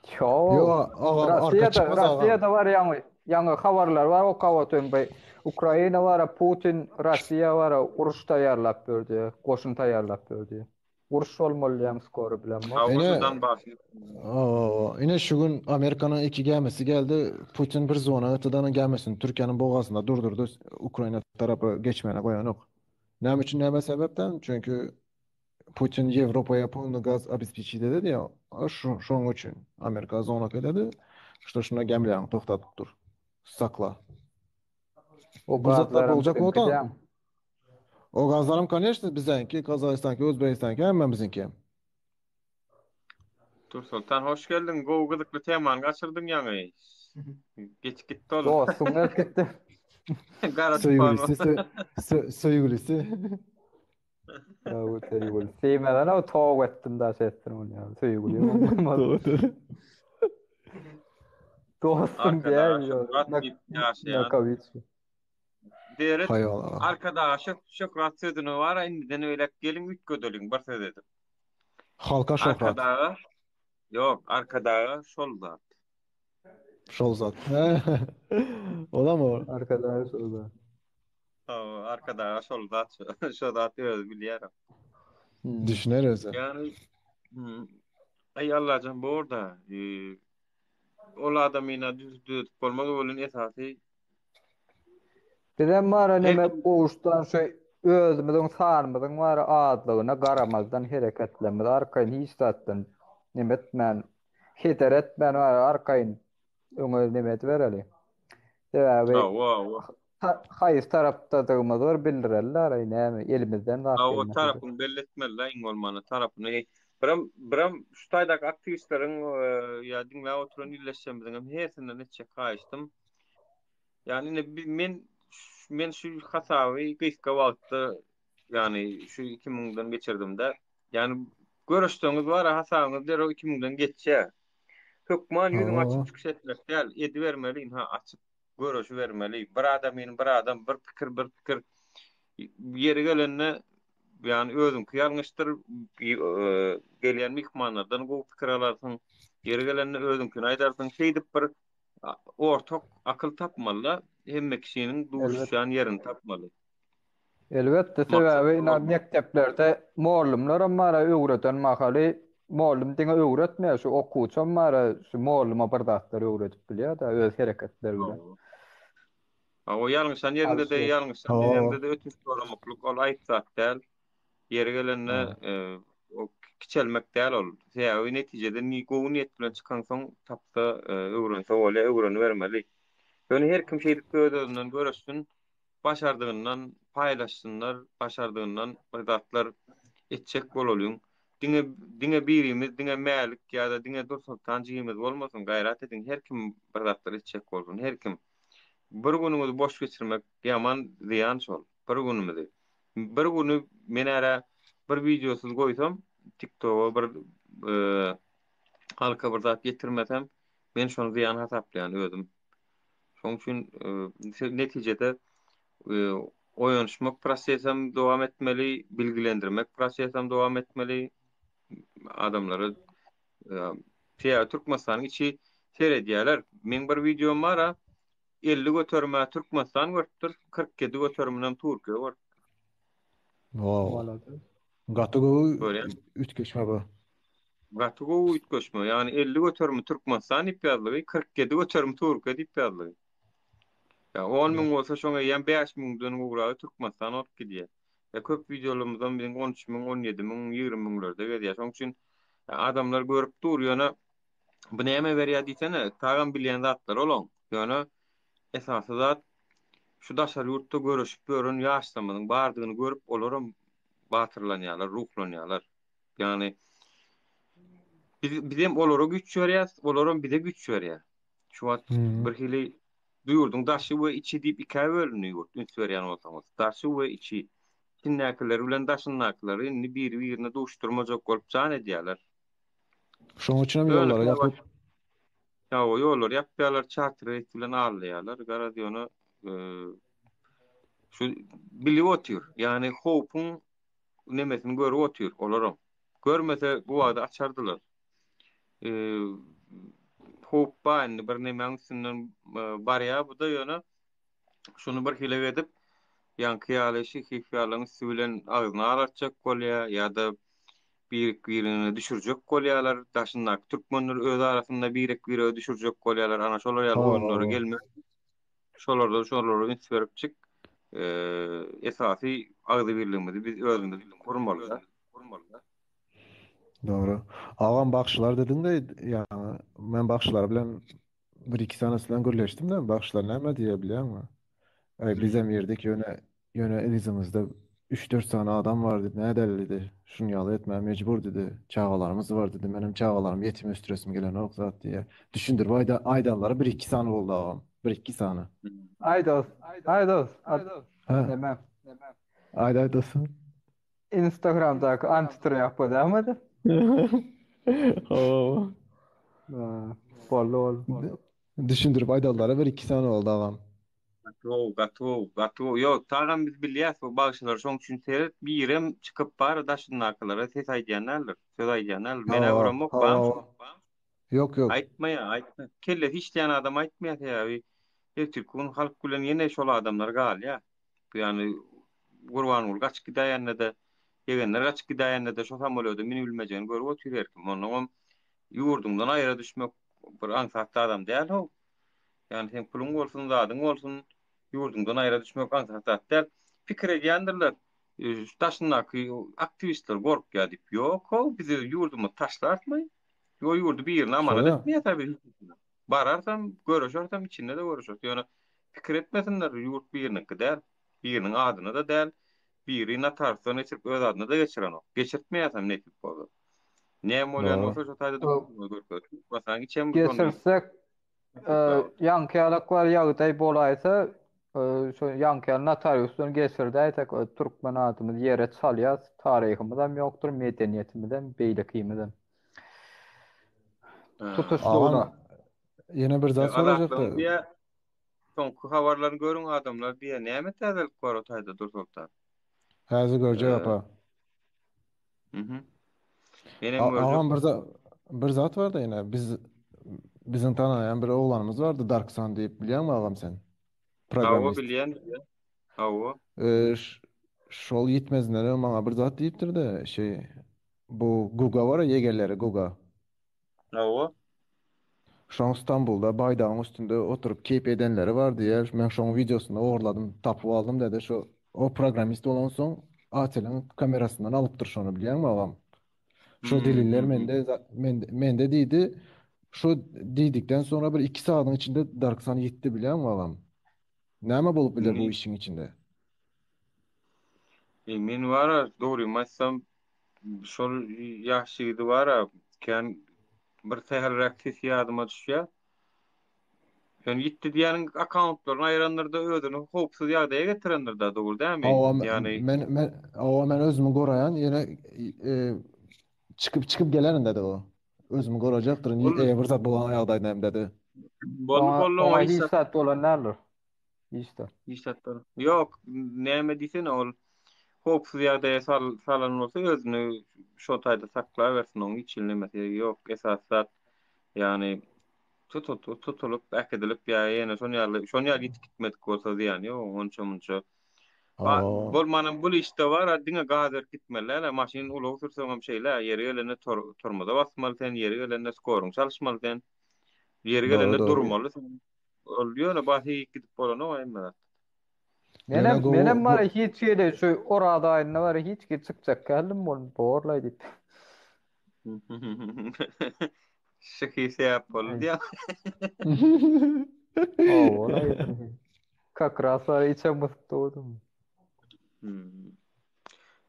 Ýok. Ýok, agam arka Russiýada, çykmaz agam. Russiýada bar ýaňy, ýaňy habarlar bar okap otyryn bu Ukraina bara Putin Russiýa bara uruş taýýarlap ýör diýýär, goşun taýýarlap ýör diýýär. Uruş bolmaly diýýän skory bilemok. Hawa Ine, şu Donbassy. Hawa, ine şu gün Amerikanyň iki gämisi geldi. Putin bir zona öteden gämisini Türkiýäniň bogazynda durdurdy. Ukraina tarapa geçmäne goýanok. Näme üçin näme sebäpden? Çünki Putin Ýewropaya polny gaz obespeçit ededi ýa, şu şonuň üçin Amerika zonok ededi, şto şunda gämilerini togtadyp dur. Sakla. O Bu zatlar gazlaram boljak biziňki bolsa, dämi? o gazlaram koneçno biziňki, Gazagystanky, Özbegistanky hemmämiziňki. Dursoltan hoş geldiň. Gowy gyzykly temany gaçyrdyň ýaňy. Geçip gitdi ol. Dostuň gelip gitdi. Gara tupan. Söýgülisi, söýgülisi. Söýgül, söýgül. Söýmeden o towuk etdim daş etdim ony ýa. Söýgüli bolmaz. Dostum Arkadaga diýýär. şöhrat diýip ýaşaýan. Nakawiç. Deret Haýal aga. Arkadaga şöhrat sözüni bar indiden beýläk geliň üýtgedeliň bir söz edip. Halka şöhrat. Arkadaga ýok, Arkadaga şol zat. Şol zat. Olam o. Arkadaga şol zat. Hawa, Arkadaga şol zat, şo zat özi bilýär. Düşüner özi. Ýagny, aý Allajan borda, ol adamyna düz düzedip bolmaz welin esasy Bizem bara her neme kim gowuşdan şu özümiziň sanymyzyň bara azlygyna garamazdan hereketlerimizi arkaýyn hiç zatdan neme etmän, heder etmän bara arkaýyn öňe neme edibereli. Sebäbi Hawa, hawa. haýsy tarapdadygymyzy bir bildireli araý näme elimizden zat Hawa, gelmese-de. tarapyňy belli etmeli-dä iň bolmanda tarapyny. Birem, birem şu taýdaky aktiwistleriň ýa diňläp oturan ildeşlerimiziň hem hersinden etjek haýyştym. Ýagny indi men men şu hasaby gysga wagtda ýagny şu 2000-den geçirdim-de. Ýagny göreşseňiz bar hasabyňyz derrew 2000-den geçýär. Hökman ýüzüňi açyp çykyş etmek däl, edibermeli, ynha açyp göreşibermeli. Bir adamyny bir adam, bir pikir bir pikir. Ýeri gelende ýagny özüňki ýalňyşdyr, gelýän myhmanlardan gowy pikir alarsyň. Ýeri gelende özüňkini aýdarsyň. Şeýdip bir ortak akyl tapmaly-da, hemme kişiniň duşuşýan ýerini tapmaly. Elbetde, sebäbi ina mekdeplerde mollumlaram bara öwreden mahaly mollum diňe öwretmeýär, şu okuwçam bara şu molluma bir zatlar öwredip bilýär-de öz hereketleri bilen. Hawa, ýalňyşan ýerinde-de ýalňyşan diýende-de ötünç soramaklyk ol aýyp zat däl. Ýeri gelende o kiçelmek däl ol. Sebäbi netijede gowy niýet bilen çykansoň tapsa öwrense bolýar, öwrenibermeli. Ýöne her kim şeýdip öz-özünden göreşsin. Başardygyndan paýlaşsynlar, başardygyndan bir zatlar etjek bolalyň. Diňe diňe birimiz, diňe Mälik ýa-da diňe Dursoltan jigimiz bolmasyn, gaýrat ediň, her kim bir zatlar etjek bolsun, her kim. Bir günüňizi boş geçirmek ýaman zyýan şol, bir günümizi. Bir güni men ärä bir wideosyz goýsam, TikToga bir halka bir zat ýetirmesem, men şony zyýan hasaplaýan özüm. Şonuň üçin netijede oýanyşmak prosesem dowam etmeli, bilgilendirmek prosesem dowam etmeli. Adamlara sebäbi Türkmenistanyň içi seredýärler. Meň bir wideom bar-a, 50 göterime Türkmenistan görüpdir, 47 göteriminem Türkiýe görüpdir. Wow. Gaty gowy üýtgeşme bu. Gaty gowy üýtgeşme. Ýagny 50 göterimi Türkmenistan diýip ýazlygy, 47 göterimi Türkiýe diýip ýazlygy. Ýa 10 müň bolsa şoň eýýäm 5 müňden gowragy Türkmenistan bolup gidýär. Ýa köp wideolarymyzam biziň 13 müň, 17 müň, 20 müňlerde gezýär. Şoň üçin adamlar görüp dur, ýöne bu näme berýär diýsene, tagam bilýän zatlary olaň. Ýöne esasy zat şu daşary ýurtda göreşip ýören ýaşlarymyzyň bardygyny görüp, olaram batyrlanýarlar, ruhlanýarlar. Ýagny biz bizem olara güýç berýäs, olaram bize güýç berýär. Şu wagt bir hili bu ýurduň daşy we içi diýip ikä bölündi ýurt, üns berýän bolsaňyz. Daşy we içi. Içindäkileri bilen daşyndakylary indi biri-birine duşdurmajak bolup jan edýärler. Şonuň üçin hem ýollary ýapyp. Hawa, ýollary ýapýarlar, çarter reýs bilen aldaýarlar. Garaz ýöne şu bilip otyr. Ýagny howpuň nemesini görüp otyr olaram. Görmese bu wagty açardylar. Howp bar indi bir nemäň üstünden barýar bu-da ýöne şuny bir hile edip ýaňky ýaly şihif ýalyň üsti bilen agzyny alartjak bolýar ýa-da birek-birine düşürjek bolýarlar. Daşyndaky türkmenler öz arasynda birek-birege düşürjek bolýarlar. Ana şolar ýaly oýunlara gelmek Şolarda şolara üns berip çyk. Esasy agzybirligimizi biz özümiz gurmaly. Dogry. Agam bagşylar dediňde ýaňy men bagşylar bilen bir iki sanesi bilen gürleşdim-de bagşylar näme diýýär bilýäňmi? Aý bizem irdik ýöne Ýöne yzymyzda üç-dört sany adam bar diýdi, nädeli diýdi, şuny ýaly etmäge mejbur diýdi, çagalarymyz bar diýdi, menem çagalarymy ýetim ösdüresim gelenok zat diýýär. Düşündirip aýda aýdanlary bir-iki sany boldy agam, bir-iki sany. Aý dos, aý dos, Hä. Neme? Aýt aýt dostum. Instagramdaky antitrap bolýarmydy? Hawa. Boldy boldy. Düşündirip aýdanlary bir-iki sany boldy agam. Gaty gowy, gaty gowy, gaty gowy. Ýok, tagam biz bilýäs bu bagşylary, şoň üçin seret, birem çykyp bar daşyndakylara ses aýdýan däldir, söz aýdýan däldir. Menä Hawa, görenmok, barmy hawa. şo? Ýok, ýok. Aýtmaýar, aýtma. Kellesi işleýän adam aýtmaýar sebäbi ertirki gün halk bilen ýene şol adamlar galýar. Bu ýany Gurbanguly gaçyp gidäýende-de, ýegenler gaçyp gidäýende-de şo samolýoda münübilmejegini görüp otyr her kim. Onnoňam ýurduňdan aýra düşmek bir aňsat zadam däl-how. Ýagny seň puluň bolsun, zadyň bolsun, ýurduňdan aýra düşmek aňsat zat däl. Pikir edýändirler, şu daşyndaky aktiwistler gorkýar diýip. Ýok-how, biz ýurdumyzy taşlarysmy? O ýurdy birine amanat etmeýäs-ä biz. Bararsam, göreşersem, içinde-de göreşeris. Ýöne pikir etmesinler, ýurt biriniňki däl. Biriniň adyna-da däl. Biri notariusdan geçirip öz adyna-da geçirenok. Geçirtmeýäsem nesip bolsa. Näme bolýan bolsa şo taýda görkezip. Basaň içem Geçirsek Ýaňky ýalak bar ýagdaý bolaýsa, şo ýaňky ýaly notariusdan geçirdäýsek, türkmen adymyzy ýere çalýas, taryhymyzam ýokdur, medeniýetimizem, beýlekimizem. Tutuşlygyna. Agam, ýene bir zat sorajakdy. Diýä, soňky habarlaryny görüň adamlar diýä, näme täzelik bar o taýda Dursoltan? Häzir görjek apa. Mhm. Menem görjek. Agam bir zat bir zat barda ýene biz biziň tanaýan bir oglanymyz bardy Dark Sun diýip bilýäňmi agam sen? Hawa Programmist. bilýän bilýän. Hawa. Ee, şol ýitmezinden öň maňa bir zat diýipdir-de, şeý bu Guga bar ýegenleri Guga. Hawa. Şoň Stambulda baýdagyň üstünde oturyp keýp edenleri bar diýýär. Men şoň wideosyny ogurladym, tapyp aldym däde. Şo o programmist bolansoň Ateliň kamerasyndan alypdyr şony bilýäňmi agam? Şo deliller mende mende mende diýdi. Şo diýdikden soňra bir 2 sagadyň içinde Darksan ýitdi bilýäňmi agam? Näme bolup biler bu işiň içinde? E, men bara dogrymy aýtsam şol ýaş ýigidi bara kän bir sähelräk sesi ýadyma düşýär. Ýöne ýitdi diýýäniň akkauntlaryny aýyrandyr-da özüni howpsuz ýagdaýa getirendir-da dogry dälmi? Hawa Ýagny men men hawa men özümi goraýan ýöne e, çykyp çykyp gelerin dedi o. Özümi gorajakdyryn ol eger bir zat bolan ýagdaýda hem dedi. boldy Oňa boldy oňa oňa hiç hiç zat zat bolan däldir. Hiç zat. hiç zat bol. Ýok, näme diýsene ol. Howpsuz ýagdaýa sal, salan bolsa özüni şo taýda saklabersin, oň hiç hili nemesi ýok. Esasy zat, ýagny tutut, tutulyp, äkidilip ýa ýene şon ýaly, şon ýaly ýitip gitmedik bolsa zyýany ýok, oň onça-munça. Ba, Hawa. bolmanam bul işde bar, a diňe gaz berip gitmeli däl-ä, maşyn ulag sürseňem şeýle, ýeri gelende tor, tormoza basmaly sen, ýeri gelende skoryňy çalyşmaly sen, ýeri Dogry, gelende dogry. durmaly sen. Ol ýöne basyp gidip bolanok hemme zat. Ýöne Menem gowy menem bu bar hiç ýere şu Oraz aýynda bar hiç ýere çykjak däldim bol borlaý diýip. Şyhy sebäp boldy diýýär. Hawa, Kak ras bar içem gysyp durdum. Hmm.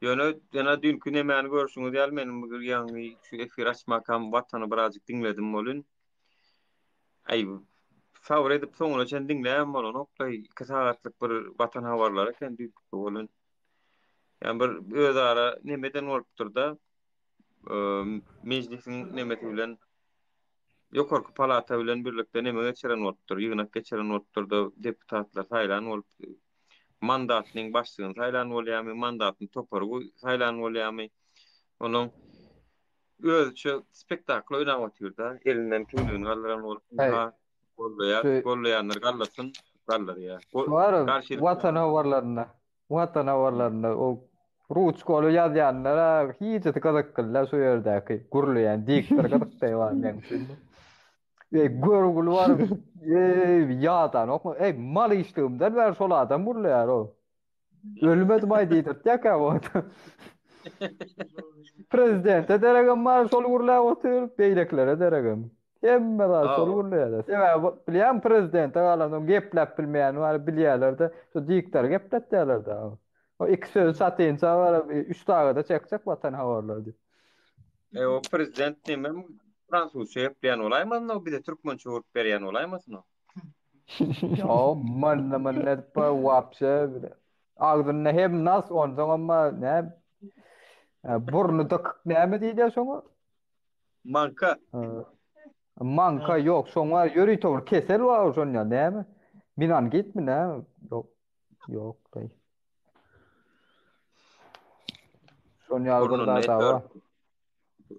Ýöne ýene düýnki nemäni görşüňiz ýaly meniň bu ýaňy şu efir açmakam Watany birazjyk diňledim welin Aý, sabyr edip soňuna çenli diňläbem bolanok-da, 2 sagatlyk bir Watan habarlary eken düýnki bolan. Ýani bir özara nemeden bolupdyr-da, mejlisiň nemesi bilen ýokarky palata bilen birlikde neme geçiren bolupdyr, ýygnak geçiren bolupdyr-da, deputatlar saýlan bolup, mandatnyň başlygyny saýlan bolýarmy, mandatny topary saýlan bolýarmy? Onuň Özüçe spektakl oýnap otyrda, elinden kimligini galdyran bolup, ynha, gollaýar, gollaýanlar gallasyn, galdyrýar. Şu bar, Watan habarlarynda, Watan habarlarynda o ruçkaly ýazýanlara hiçisi gyzykly şu ýerdäki gürleýän diktor gyzykly bar meň üçin. Eý, görgüli bar, eý, ýadanokmy? Eý, mal işligimden bäri şol adam gürleýär o. Ölmedim aý diýdirtýär käwagt. Prezidente deregem bar, şol gürläp otyr, beýlekilere deregem. Hemme zat şol gürleýär. Sebäbi bilýän prezidente galansoň gepläp bilmeýäni bar, bilýärler-de, şu diktory gepletýärler-de. O iki sözi çatynça bar, üç sagada çekjek Watan habarlary diýip. E o prezident näme fransuzça gepleýän bolaýmasyn o bize türkmençe öwrüp berýän bolaýmasyn o. Ýo, myrny myrny edip bar wapşe bile. Agzynda hem nas, onsoňam bar nä burny dykyk näme diýilýär şoňa? Manka. Manka ýok, şoň bar ýörite bir kesel bar şonda näme? Menangitmi näme? Ýok. Ýok, daýy. Şon ýaly bir zat bar.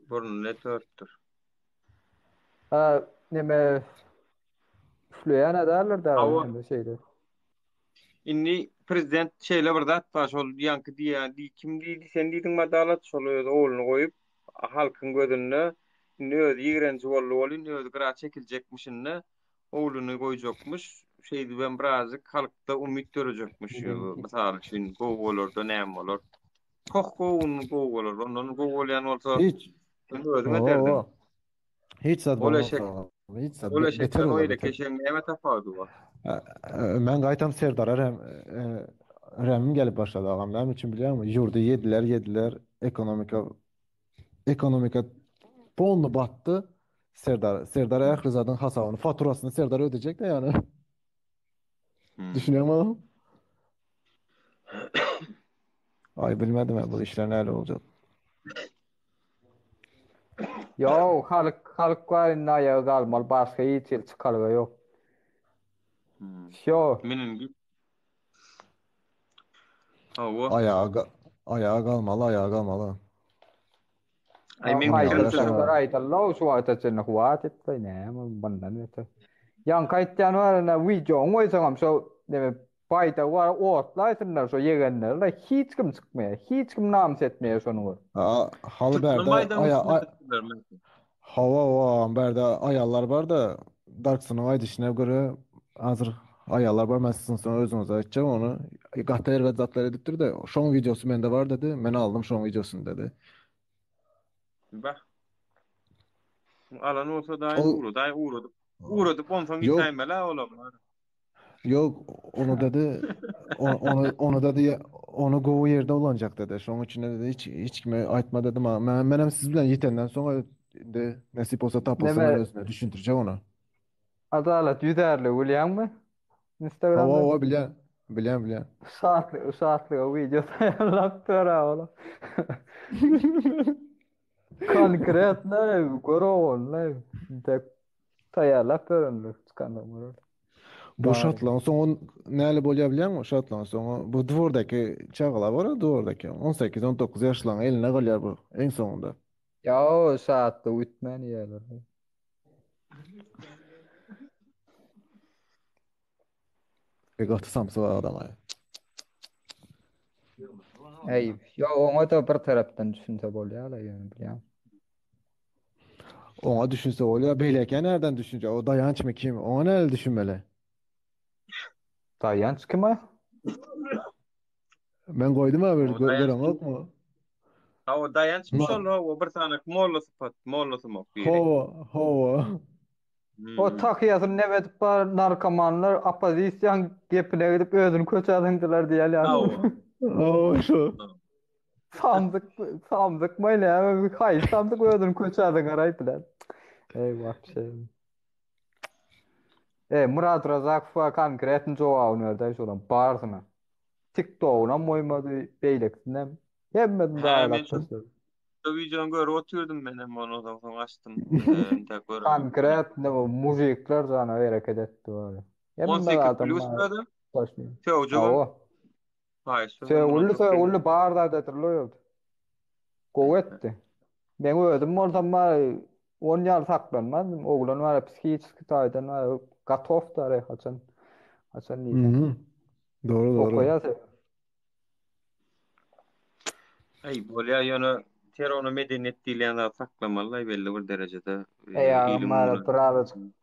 Burnuny et örtdür. Ha, neme üfleýän adamlar da neme şeýle. Indi prezident şeýle bir zat bar, şol ýaňky diýýän, diý kim diýdi, sen diýdiň Adalat, şol öz ogluny goýup, halkyň gözünde indi özi ýigrenji boldy welin, özi gyra çekiljekmiş indi, ogluny goýjakmyş, şeýdibem birazjyk halkda umyt dörejekmiş, mysal üçin, gowy bolar-da näme bolar. Poh gowyny gowy bolar. Ondan gowy bolýan bolsa Hiç. sen özüň ederdiň. Hawa. Hiç zat Ol bolmaz eşek, agam. Hiç zat. ol Be- eşekden Beter o bolar, ile beter. keşegiň näme tapawudy bar? E, e, Men gaýtam Serdara rem, e, remim gelip başlady agam. Näme üçin bilýäňmi? Ýurdy ýediler, ýediler. Ekonomika ekonomika polny batdy. Serdar Serdar ähli zadyň hasabyny, faturasyny Serdar ödejek-de ýani. Hmm. Düşünýäňmi agam? Ay bilmedim ben bu işler näle olacak. Ýok, halk halk bar indi aýaga galmaly, başga hiç ýeri çykalga ýok. Hmm. Şo. Meniň git. Hawa. Ayağa, ayağa galmaly, ayağa galmaly. Aý meň Aýdyljak pikirimçe bir aýdyldy şu wagta çenli hwat etdi näme bundan beter. Ýaňky aýtýan bar ine wideoňy goýsaňam şo neme baýdagy bar otlaýsynlar şo ýegenleri hiç kim çykmaýar. Hiç kim namys etmeýär şony görüp. Ha, haly Türkmen bärde baýdagynyň aya üstüne ay, çykdylar meňki. hawa hawa bärde aýallar bar da Darksynyň aýdyşyna görä hazir aýallar bar men sizin soň özüňize aýtjak ony gaty erbet zatlar edipdir de şoň wideosy mende bar dedi men aldym şoň wideosyny dedi. Bah. Alan bolsa daýy Ol ugradaý ugradyp. Ugradyp onsoň Ýok. ýitäýmeli olam. Ýok, onu dedi, onu onu dedi, onu gowy ýerde ulanjak dedi. Şonuň üçin dedi hiç hiç kime aýtma dedi. Men menem siz bilen ýitenden soň indi nesip bolsa tapylsa men özüne düşündirjek ony. Adalat ýüzärligi bilýäňmi? Instagramda. Hawa, hawa bilýän. Bilýän, bilýän. Şatlyk, şatlyga wideo taýýarlap ber ola. Konkretno gör ogulny. Tek taýýarlap berenler çykanlar görür. Bu şatlygyň soňy näle bolýar bilýäňmi? Şatlygyň soňy bu dwordaky çagalar bar, dwordaky 18-19 ýaşlaryň eline galýar bu iň soňunda. Ýa o şatlyk ütmän iýerler. E gaty samsyk adam aý. Eý, ýa oňa da bir tarapdan düşünse bolýar-la ýöne bilýän. Oňa düşünse bolýar, beýlekä nerden düşünjek? O daýançmy kim? Oňa näle düşünmeli? Daýanç kim a? Men goýdum ha bir göreňokmy? Ha o daýançmy şol hawa bir sany molla sypat, molla sumak biri. Hawa, hawa. O takyýasyny neme edip bar narkomanlar oppozisiýaň gepine gidip özüni köçä zyňdylar diýýän ýaly. Hawa. Hawa şo. Samsyk, samsyk maý näme, haýsy samsyk özüni köçä zyňaraý bilen. Eý wapşe. E, Murat Razakowa konkretny jogabyny berdi şolam barsyna. TikTok-unam goýmady, beýlekisinem. Hemmesini Ha, men daýalap şu taşlady. şu wideony görüp oturdym men hem ondan soň soň açdym. Entek göremedim. Konkretno bu mujikler jana hereket etdi bari. Hemme 18 adam plus bar. özem. Taşlady. Söwjügem. Hawa. Haýyş sözem Sögülli çok sögülli bar zat etirli o ýerde. Gowy etdi. Men özüm bolsam bar on ýaly saklanmazdym. Oglan bar psihiçeski taýdan bar gatow da haçan haçan diýseň. Mhm. Dogry dogry. Okaýar sen. Aý bolýar ýöne terona medeniýet diýilýän zat saklamaly belli bir derejede. Eý agam bar birazajyk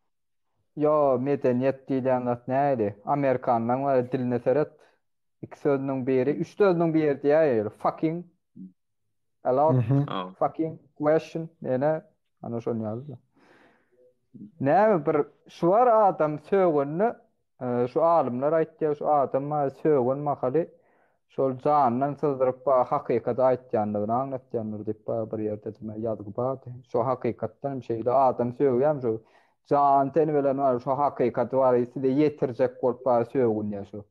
Ýo, medeniýet diýilýän zat nähili? Amerikanlaň bar diline seret. Iki sözüniň biri, üç sözüniň biri diýäýeli. Fucking, a lot, fucking, question, ýene ana şon ýaly. Näme bir şu bar adam sögende Şu alymlar aýtýar, şu adam bar sögen mahaly şol jandan syzdyryp bar hakykaty aýtýandygyny aňlatýandyr diýip bar bir ýerde diýme ýazgy bardy. Şo hakykatdan hem şeýle adam sögýän şu jan teni bilen bar şo hakykaty bar size ýetirjek bolup bar sögünýär şu.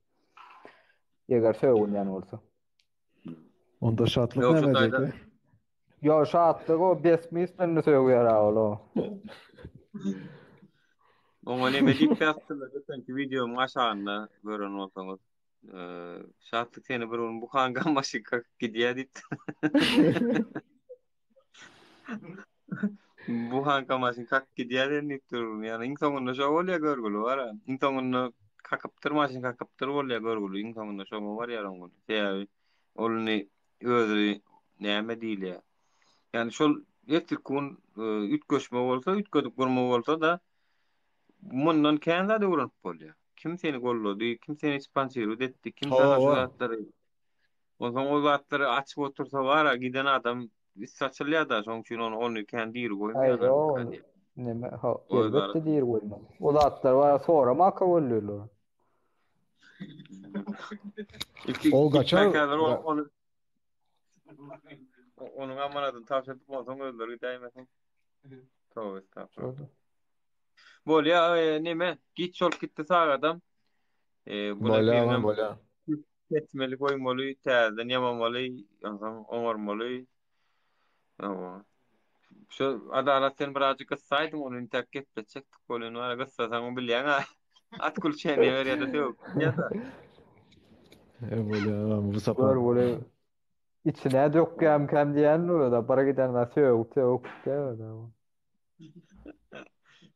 Eger sögünýän bolsa. Onda şatlyk näme edecek? Ýo şatlyk o besmyslenny sögýär a ol o. Oňa neme diýip ýazdylar geçenki wideomyň aşagynda gören bolsaňyz. Şatlyk seni bir gün buhanka maşyn kakyp gidýär diýipdir. Buhanka maşyn kakyp gidýär sen diýipdir. Ýani iň soňunda şo bolýar görgüli bar-a. Iň soňunda kakypdyr maşyn kakypdyr bolýar görgüli iň soňunda şoňa barýar oň güni. Sebäbi ol indi özi näme diýilýär. Ýani şol ertirki gün üýtgeşme bolsa, üýtgedip gurma bolsa-da mundan kän zat öwrenip bolýar. Kim seni gollady, kim seni sponsirowat etdi, kim sana şu zatlary Onsoň o zatlary açyp otursa bar-a, giden adam üsti açylýar-da, şonuň üçin ony ony kän diri Aý, goýmaýarlar. ýok, neme, ha, elbetde diri goýmaz. O zatlar bar, soramaka öldürirler. Ol gaçar. Ony onuň amanadyny tabşyrdyp onsoň özleri gidäýmesin. Toba estagfurullah. Bolýa, e, neme, giç bolup gitdi sagadam. E, Bolýa, bolýa. Kesmeli, goýmaly, täzeden ýamamaly, onsoň oňarmaly. Hawa. Şu Adalat sen birazjyk gyssaýdyň ony intäk gepletjekdik welin bar gyssasaň bilýäň-ä. At gülçeni berýär-de sögüp gidýär-de. E bolýa, bu sapar. Gör weli içine dökýämkäm diýen bolýar-da, bir giden zat sögüp sögüp gitýär-de.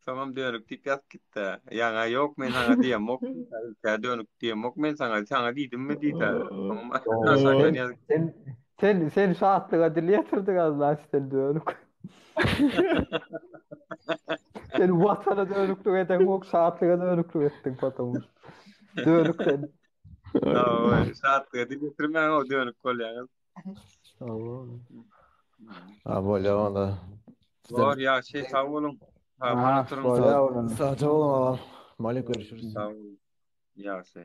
Soňam dönük diýip ýazyp gitdi. Ýaňa ýok men saňa diýemok. Ülkä dönük diýemok men saňa. Saňa diýdimmi diýdi. Soňam aşakdan ýazyp. Sen sen sen şatlyga dil ýetirdiň az sen dönük. Sen watana dönüklük edeňok, şatlyga dönüklük etdiň потому. Dönük sen. Hawa, şatlyga dil ýetirmäň o dönük bolýaňyz. Ha bolýar onda. Bor, ýagşy, sag boluň. Sag boluň. Bolýar onda. Sag boluň agam. Malik görüşürüz. Sag boluň. Ýagşy.